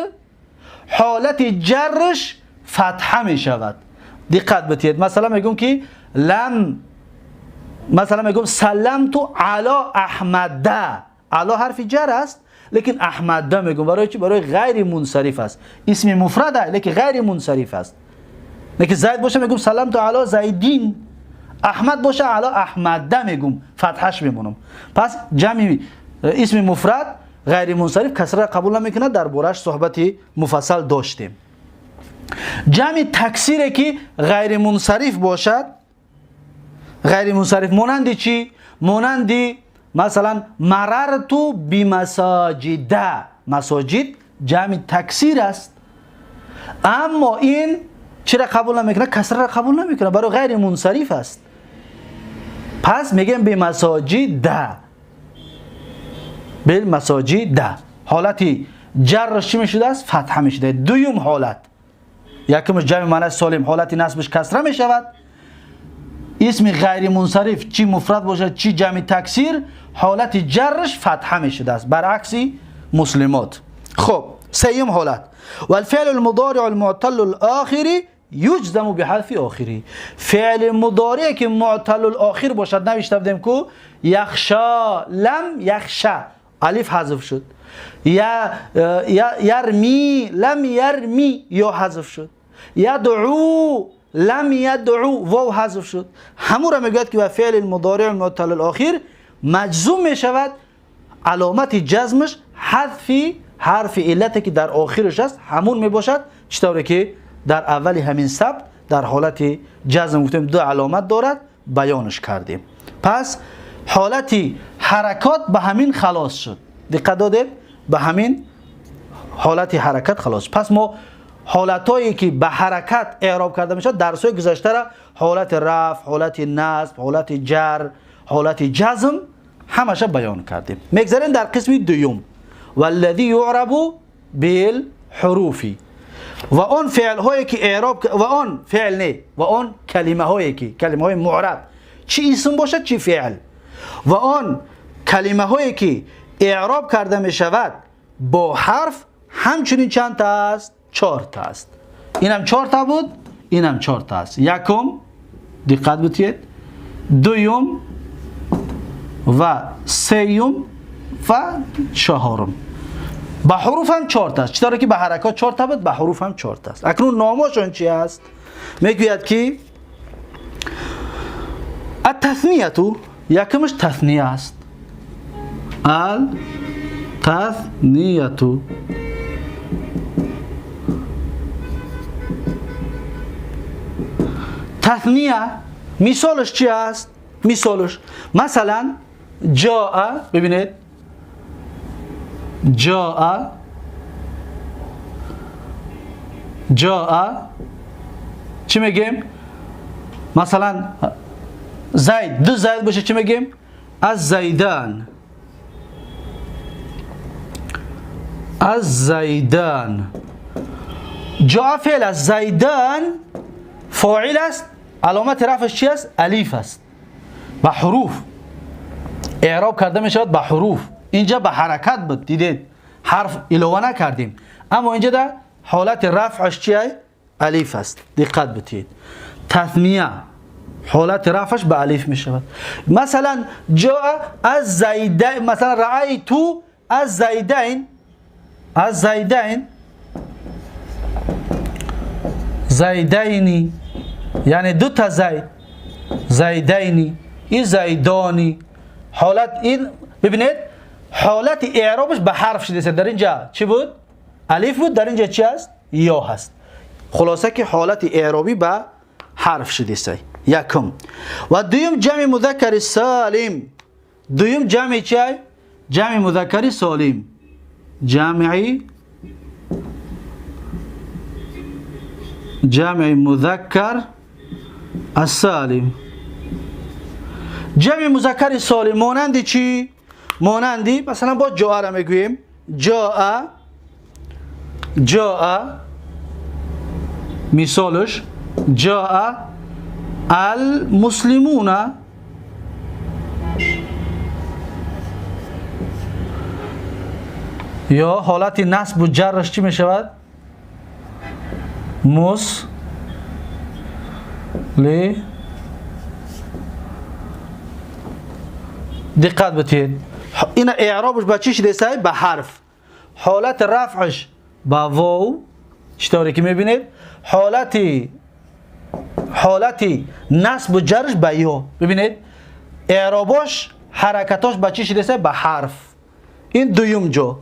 حالت جرش فتحه می شود. دقت بتید. مثلا میگم که لم، مثلا میگم سلمت علی احمد، علی حرف جر است، لیکن احمد میگم. برای چی؟ برای غیر منصرف است. اسم مفرد لیکن غیر منصرف است. لیکن زید باشه میگم سلمت علی زیدین، احمد باشه علی احمد میگم، فتحش میمونم. پس جمع اسم مفرد غیر منصرف کسره قبول نمیکنه، در بارش صحبت مفصل داشتیم. جمع تکسیری که غیر منصرف باشد، غیر منصرف مانند چی؟ مانند مثلا مررت بمساجد، مساجد جمع تکسیر است، اما این چرا قبول نمیکنه؟ کسره را قبول نمیکنه، برای غیر منصرف است. پس میگیم بمساجد، بالمساجد حالت جرش چی میشده است؟ فتحه میشده. دویم حالت، یکمش جمع مؤنث سالم حالت نصبش کسره میشود. اسم غیر منصرف چی مفرد باشد چی جمع تکسیر، حالت جرش فتحه میشده است، برعکس مسلمات. خب، سیم حالت، والفعل المضارع المعتل الاخر یجزم بحذف آخره. فعل مضارع که معتل الاخر باشد، نوشته بودیم کو یخشا، لم یخشا، الف حذف شد، یا یرمی، لم یرمی، یا حذف شد، یدعو، لم یدعو، واو حذف شد. همون را میگوید که و فعل المضارع المعتل الاخر مجزوم می شود، علامت جزمش حذف حرف علت که در آخرش است همون می باشد. چطوری که در اول همین ثبت در حالت جزم گفتیم دو علامت دارد، بیانش کردیم. پس حالت حرکات به همین خلاص شد. دقت دادید؟ به همین حالت حرکت خلاص. پس ما حالتایی که به حرکت اعراب کرده میشد درس‌های گذشته را حالت رفع، حالت نصب، حالت جر، حالت جزم همش بیان کردیم. میگذریم در قسم دوم، والذی یعرب بالحروف، و آن فعل هایی که اعراب و آن فعل نه و آن کلمه هایی که کلمه های معرب، چی اسم باشد چی فعل، و آن کلمه هایی که اعراب کرده می شود با حرف همچنین چند تا است؟ 4 تا است. اینم 4 تا بود، اینم 4 تا است. یکم دقت بتید، دوم و سیوم و چهارم. به حروف هم 4 تا است. چطوری که به حرکات 4 تا بود، به حروف هم 4 تا است. اکنون ناماشون چی است؟ میگوید که التثنیه، یکمش تثنیه است. التثنیه تثنیه مثالش چی است؟ مثالش مثلا جاء، ببینید جاء، جاء چی میگیم؟ مثلا زید، دو زید باشه چی میگیم؟ الزیدان، الزیدان. جاء فعل است، زیدان فاعل است، علامت رفعش چی است؟ الیف است. به حروف اعراب کرده می شود، به حروف. اینجا به حرکت بود، دیدید حرف علاوه نکردیم، اما اینجا در حالت رفعش چیه؟ الیف است. دقت بتید، تثنیه حالت رفعش به الیف می شود. مثلا جاء الزیدین، مثلا رأیت الزیدین، الزیدین، زیدینی، یعنی دو تا زید، زیدینی، این زیدانی. حالت این ببینید حالت اعرابش به حرف شده. در اینجا چی بود؟ الف بود. در اینجا چی است؟ یا هست. خلاصه که حالت اعرابی به حرف شده است. یکم. و دوم جمع مذکر سالم. دوم جمع چی؟ جمع مذکر سالم. جمع مذکر السالم. جمع مذکر سالم مانند چی؟ مانندی مثلا با جاء را میگوییم، جاء، جاء مثالش جاء المسلمون، یا حالت نصب و جرش چی میشود؟ مس لی. دقت بتید، این اعرابش با چی شده؟ به حرف. حالت رفعش با واو، چطوری که میبینید. حالت نصب و جرش با یا. ببینید اعرابش حرکتاش با چی شده؟ به حرف. این دویم جا.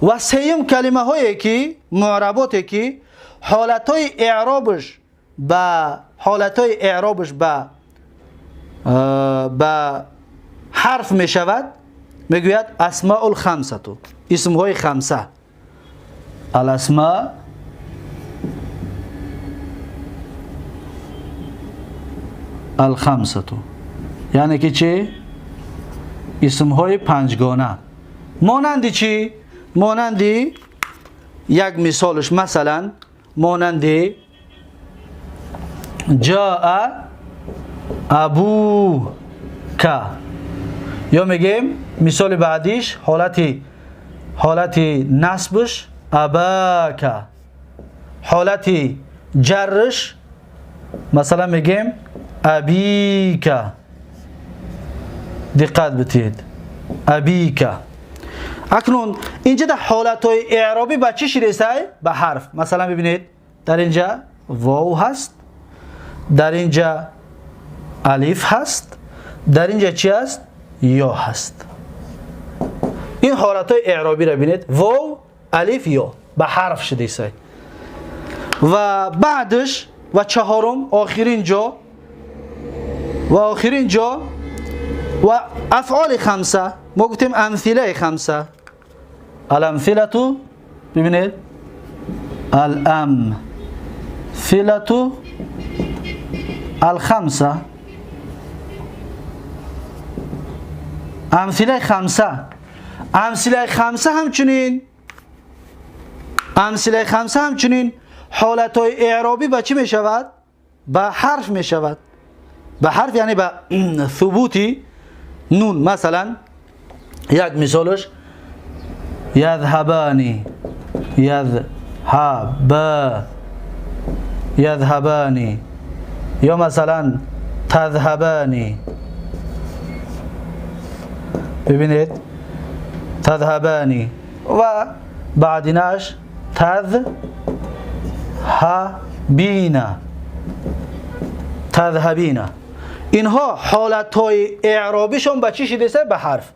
و سیم کلمه هایی که معرباتی که حالتهای اعرابش با حالتهای اعرابش با حرف می شود، میگوید اسماء الخمسه، اسم های خمسه، الاسماء الخمسه، یعنی که چی؟ اسم های پنجگانه. مانند چی؟ مانند یک مثالش مثلا مانند جاء ابوک، یا میگیم مثال بعدیش حالت نصبش اباک، حالت جرش مثلا میگیم ابیک. دقت بتید، ابیک. اکنون اینجا در حالتهای اعرابی با چی شده؟ به حرف. مثلا ببینید در اینجا واو هست، در اینجا الف هست، در اینجا چی هست؟ یا هست. این حالتهای اعرابی را ببینید، واو، الف، یا، به حرف شده است. و بعدش و چهارم آخرین جا و آخرین جا و افعال خمسه. ما گفتیم امثله خمسه، الامثله، ببینید الأمثلة الخمسة، امثله خمسه. امثله خمسه همچنین، امثله خمسه همچنین حالتهای اعرابی به چی می شود؟ به حرف می شود. به حرف یعنی به ثبوتی نون. مثلا یک مثالش یذهبانی، یذهب، یذهبانی، یا مثلا تذهبانی. ببینید تذهبانی و بعدیناش تذهبین، تذهبین. اینها حالتهای اعرابیشون به چی شده؟ به حرف.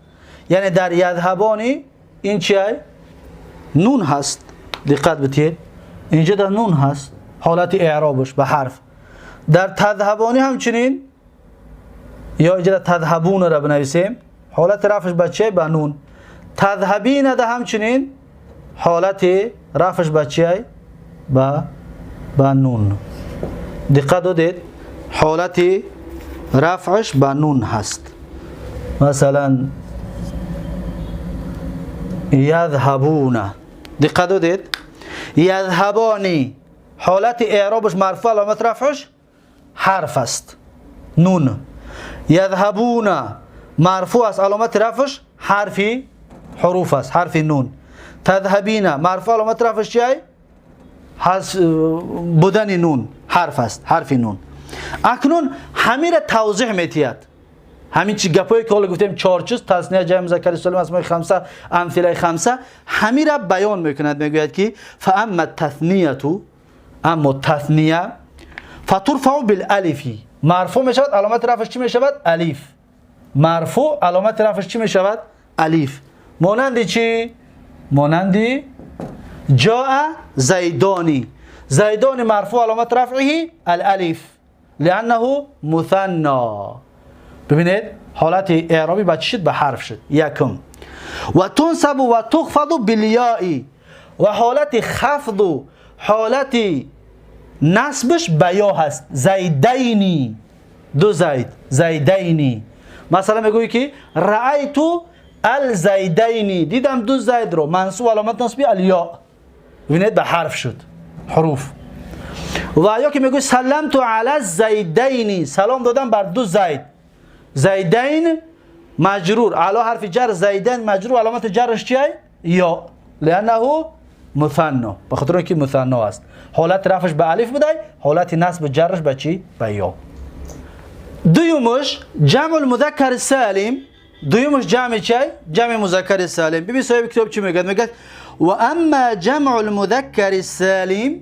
یعنی در یذهبانی این چیه؟ نون هست. دقت بتید اینجا در نون هست حالت اعرابش به حرف. در تذهبانی همچنین، یا اینجا تذهبون را بنویسیم حالت رفعش به چه؟ به نون. تذهبین ده همچنین حالت رفعش به چه؟ به نون. دقت دادید حالت رفعش به نون هست. مثلا یذهبون، دقت دادید یذهبانی حالت اعرابش مرفوع، علامت رفعش حرف است نون. یذهبون مرفوع است، علامت رفعش حرفی حروف است، حرف نون. تذهبین مرفوع، علامت رفعش چیه؟ بودن نون، حرف است، حرف نون. اکنون همین را توضیح میتید. همین چی گپایی که حالا گفتیم چهار چیز، تثنیه، جمع مذکر سالم، اسماء خمسه، امثله خمسه، همین را بیان میکند. میگوید که فاما التثنیه، اما تثنیه فترفع بالالف، مرفوع میشود، علامت رفعش چی میشود؟ الف. مرفوع علامت رفعش چی میشود؟ الف. مانند چی؟ مانند جاء زیدانی. زیدانی مرفوع، علامت رفعه الالف لانه مثنى. ببینید حالت اعرابی به چی شد؟ به حرف شد. یکم. و تنصب و تخفض بالیاء، و حالت خفض و حالت نصبش به یا هست. زیدینی، دو زید، زیدینی. مثلا میگویی که رأیت الزیدینی، دیدم دو زید رو، منصوب علامت نصبی الیا. ببینید به حرف شد، حروف. و یا که میگویی سلمت علی الزیدینی، سلام دادم بر دو زید. زیدین مجرور، علی حرف جر، زیدین مجرور، علامت جرش چیه؟ یا، لانه مثنى، به خاطر اینکه مثنى است. حالت رفعش به الف بوده، حالت نصب جرش به چی؟ به یا. دویمش جمع المذکر سالم. دویمش جمع چی؟ جمع مذکر سالم. ببین صاحب کتاب چی میگه؟ میگه و اما جمع المذکر سالم،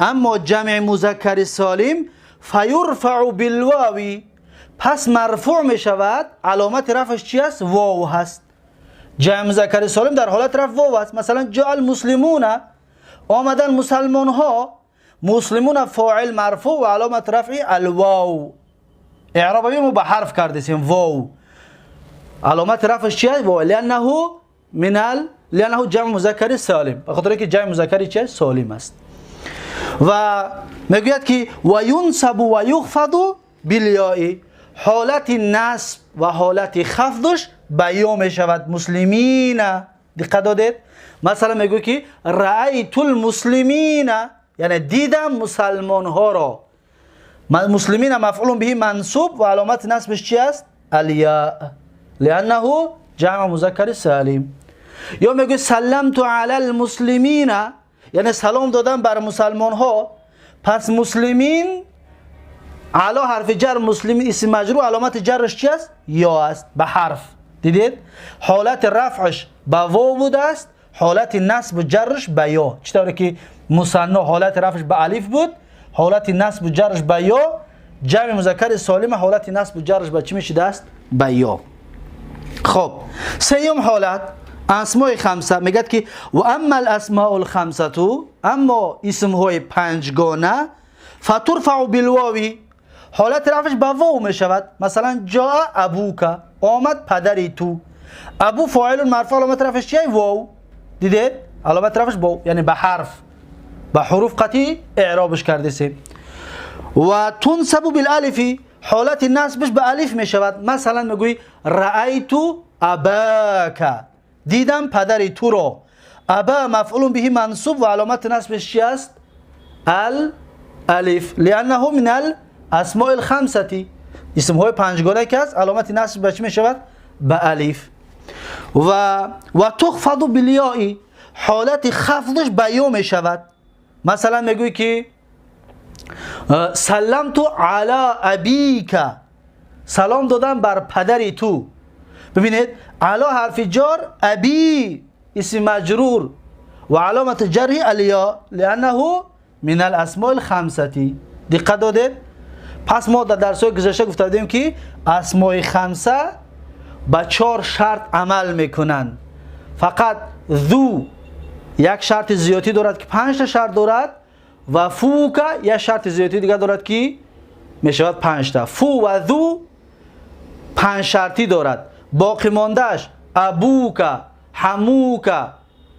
اما جمع مذکر سالم فیرفع بالواو، پس مرفوع میشود، علامت رفعش چی است؟ واو هست. جمع مذکر سالم در حالت رفع واو است. مثلا جاء المسلمون، آمدن مسلمان ها، مسلمون فاعل مرفوع و علامت رفع الواو. اعراب ما به حرف کردیم واو، علامت رفعش چیه؟ واو. لانه من ال، لانه جمع مذکر سالم، به خاطر اینکه جمع مذکر چیه؟ سالم است. و میگوید که و ینصب و یخفض بالیاء، حالت نصب و حالت خفضش به یا میشود. مسلمین، دقت دادید؟ مثلا میگوید که رأیت المسلمین، یعنی دیدم مسلمان ها را. مسلمین مفعول به منصوب و علامت نصبش چی است؟ الیاء، لانه جمع مذکر سالم. یا میگه سلمت علی المسلمین، یعنی سلام دادم بر مسلمان ها. پس مسلمین علی حرف جر، مسلمین اسم مجرور، علامت جرش چی است؟ یا است، به حرف. دیدید حالت رفعش به واو بوده است، حالت نصب و جرش به یا. چطوری که مثنی حالت رفعش به الف بود، حالت نصب و جرش به یا. جمع مذکر سالم حالت نصب و جرش به چی میشده است؟ به یا. خب سیوم حالت اسماء خمسه. میگه که و اما الاسماء الخمسه، اما اسم های پنجگانه فترفع بالواو، حالت رفعش به واو میشود. مثلا جاء ابوک، آمد پدری تو. ابو فاعل مرفوع، علامت رفعش چیه؟ واو. دیدید علامت رفعش واو، یعنی به حرف، به حروف قطعی اعرابش کردیم. و تنصب بالالف، حالت نصبش به الف میشود. مثلا میگویی رأیت اباک، دیدم پدر تو را. ابا مفعول به منصوب و علامت نصبش چی است؟ الالف، لانه من الاسماء الخمسه، اسم های پنجگانه که است علامت نصب به چی میشود؟ به الف. و تخفض بالیاء، حالت خفضش به یا میشود. مثلا میگویی که سلمت علی ابیک، سلام دادم بر پدر تو. ببینید علی حرف جار، ابی اسم مجرور و علامت جره الیا لانه من الاسماء الخمسه. دقت دادید؟ پس ما در درس های گذشته گفته بودیم که اسماء خمسه به 4 شرط عمل میکنند. فقط ذو یک شرط زیادی دارد که 5 تا شرط دارد و فوک یک شرط زیادی دیگه دارد که میشود 5 تا. فو و ذو 5 شرطی دارد، باقی ماندهش ابوک، حموک،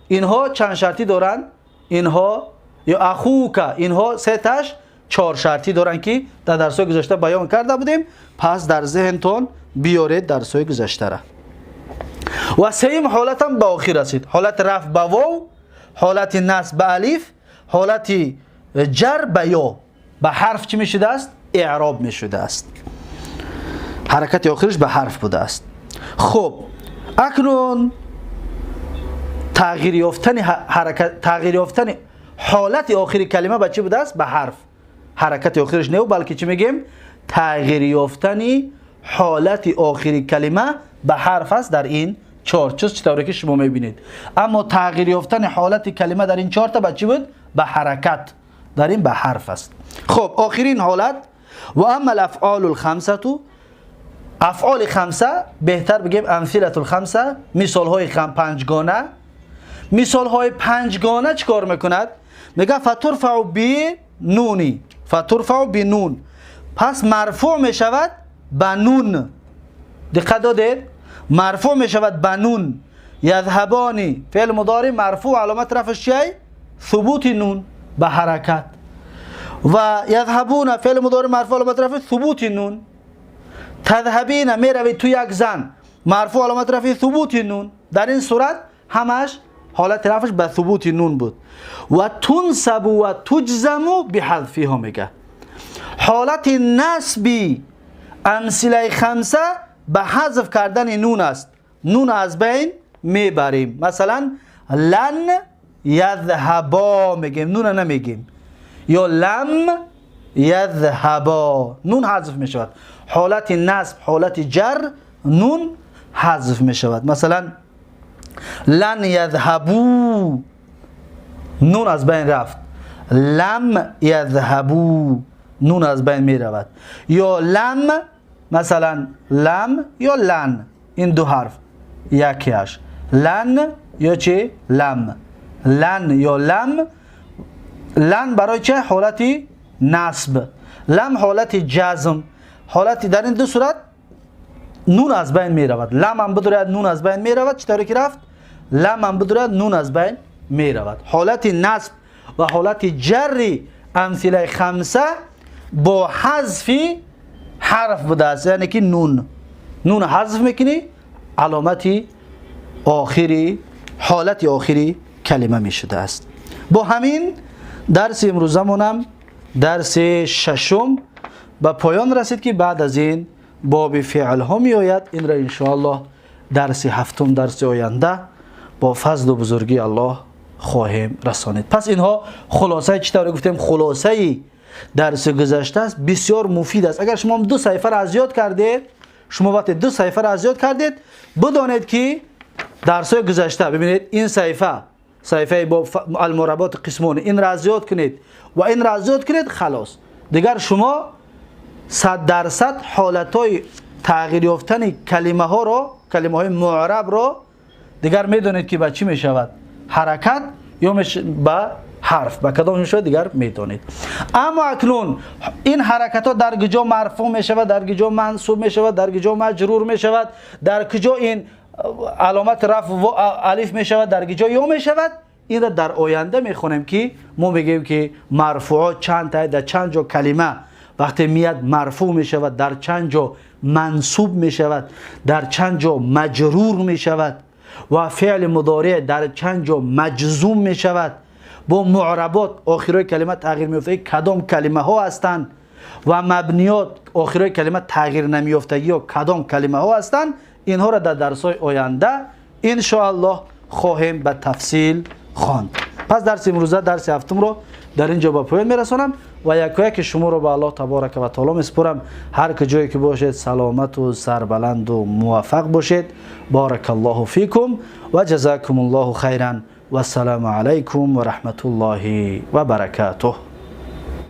اینها چند شرطی دارند؟ اینها یا اخوک، اینها 3 تاش 4 شرطی دارند که در درس های گذشته بیان کرده بودیم. پس در ذهنتون بیارید درس های گذشته را. و سیم حالت هم به آخر رسید، حالت رفع به واو، حالت نصب به الف، حالت جر به یا، به حرف چی میشده است؟ اعراب میشده است. حرکت آخرش به حرف بوده است. خب اکنون تغییر یافتن حرکت، تغییر یافتن حالت آخری کلمه به چی بوده است؟ به حرف. حرکت آخرش نه، بلکه چی میگیم؟ تغییر یافتن حالت آخری کلمه به حرف است در این 4 چیز چطوری که شما میبینید. اما تغییر یافتن حالت کلمه در این 4 تا به چی بود؟ به حرکت، در این به حرف است. خب آخرین حالت و اما الافعال الخمسه، افعال خمسه، بهتر بگیم امثله الخمسه، مثال های پنجگانه. مثال های پنجگانه چیکار میکند؟ میگه فترفع بنونی، فترفع بنون، پس مرفوع میشود به نون. دقت دادید؟ مرفوع میشود به نون. یذهبانی فعل مضارع مرفوع، علامت رفعش چیه؟ ثبوت نون به حرکت. و یذهبون فعل مضارع مرفوع، علامت رفع ثبوت نون. تذهبین میروی تو یک زن، مرفوع، علامت رفع ثبوت نون. در این صورت همش حالت رفعش به ثبوت نون بود. و تنصب و تجزم بحذفها، میگه حالت نصبی امثله خمسه به حذف کردن نون است. نون از بین میبریم. مثلا لن یذهبا میگیم، نون نمیگیم، یا لم یذهبا، نون حذف میشود. حالت نصب، حالت جر، نون حذف میشود. مثلا لن یذهبو، نون از بین رفت. لم یذهبو، نون از بین میرود. یا لم، مثلا لم یا لن، این دو حرف یکیش، لن یا چه؟ لم. لن یا لم. لن برای چه؟ حالت نصب. لم حالت جزم. حالت در این دو صورت نون از بین میرود. لم هم بدورد نون از بین میرود. چطوری که رفت؟ لم هم بدورد نون از بین میرود. حالت نصب و حالت جر امثله خمسه با حذف حرف بوده است، یعنی که نون، نون حذف میکنی، علامت آخری، حالت آخری کلمه میشده است. با همین درس امروزمونم درس ششم به پایان رسید که بعد از این باب فعل ها می آید. این را انشاءالله درس هفتم، درس آینده با فضل و بزرگی الله خواهیم رسانید. پس اینها خلاصه چطور گفتیم، خلاصه درس گذشته است، بسیار مفید است. اگر شما 2 صفحه را از یاد کردید، شما وقتی 2 صفحه را از یاد کردید، بدانید که درس گذشته، ببینید این صفحه، صفحه با المربات قسمان، این را از یاد کنید و این را از یاد کنید، خلاص دیگر شما 100% حالتهای تغییر یافتن کلمه ها را، کلمه های معرب را دیگر میدونید که به چی میشود، حرکت یا به حرف، به کدام میشود دیگر میدونید. اما اکنون این حرکت ها در کجا مرفوع میشود، در کجا منصوب میشود، در کجا مجرور میشود، در کجا این علامت رفع و الف میشود، در کجا یا میشود، Инро дар оянда мехонем, ки мо мегӯем, ки марфуъот чанд та, дар чанд ҷо калима вақте мияд, марфуъ мешавад, дар чанд ҷо мансуб мешавад, дар чанд ҷо маҷрур мешавад ва феъли мудореъ дар чанд ҷо маҷзум мешавад, бо муъработ, охирои калима тағйир меёфтагӣ, кадом калимаҳо ҳастанд ва мабниёт, охирои калима тағйир намеёфтагӣ ё кадом калимаҳо ҳастанд. Инҳоро дар дарсҳои оянда, иншоаллоҳ, хоҳем ба тафсил хонд. Пас дарси имрӯза, дарси ҳафтумро дар ин ҷо ба поён мерасонам ва якояки шуморо ба Аллоҳ таборака ва таоло месупорам. Ҳар ки ҷое ки бошед, саломату сарбаланду муваффақ бошед. Баракаллоҳу фикум ва ҷазакумуллоҳу хайран. Вассалому алайкум ва раҳматуллоҳи ва баракатуҳ.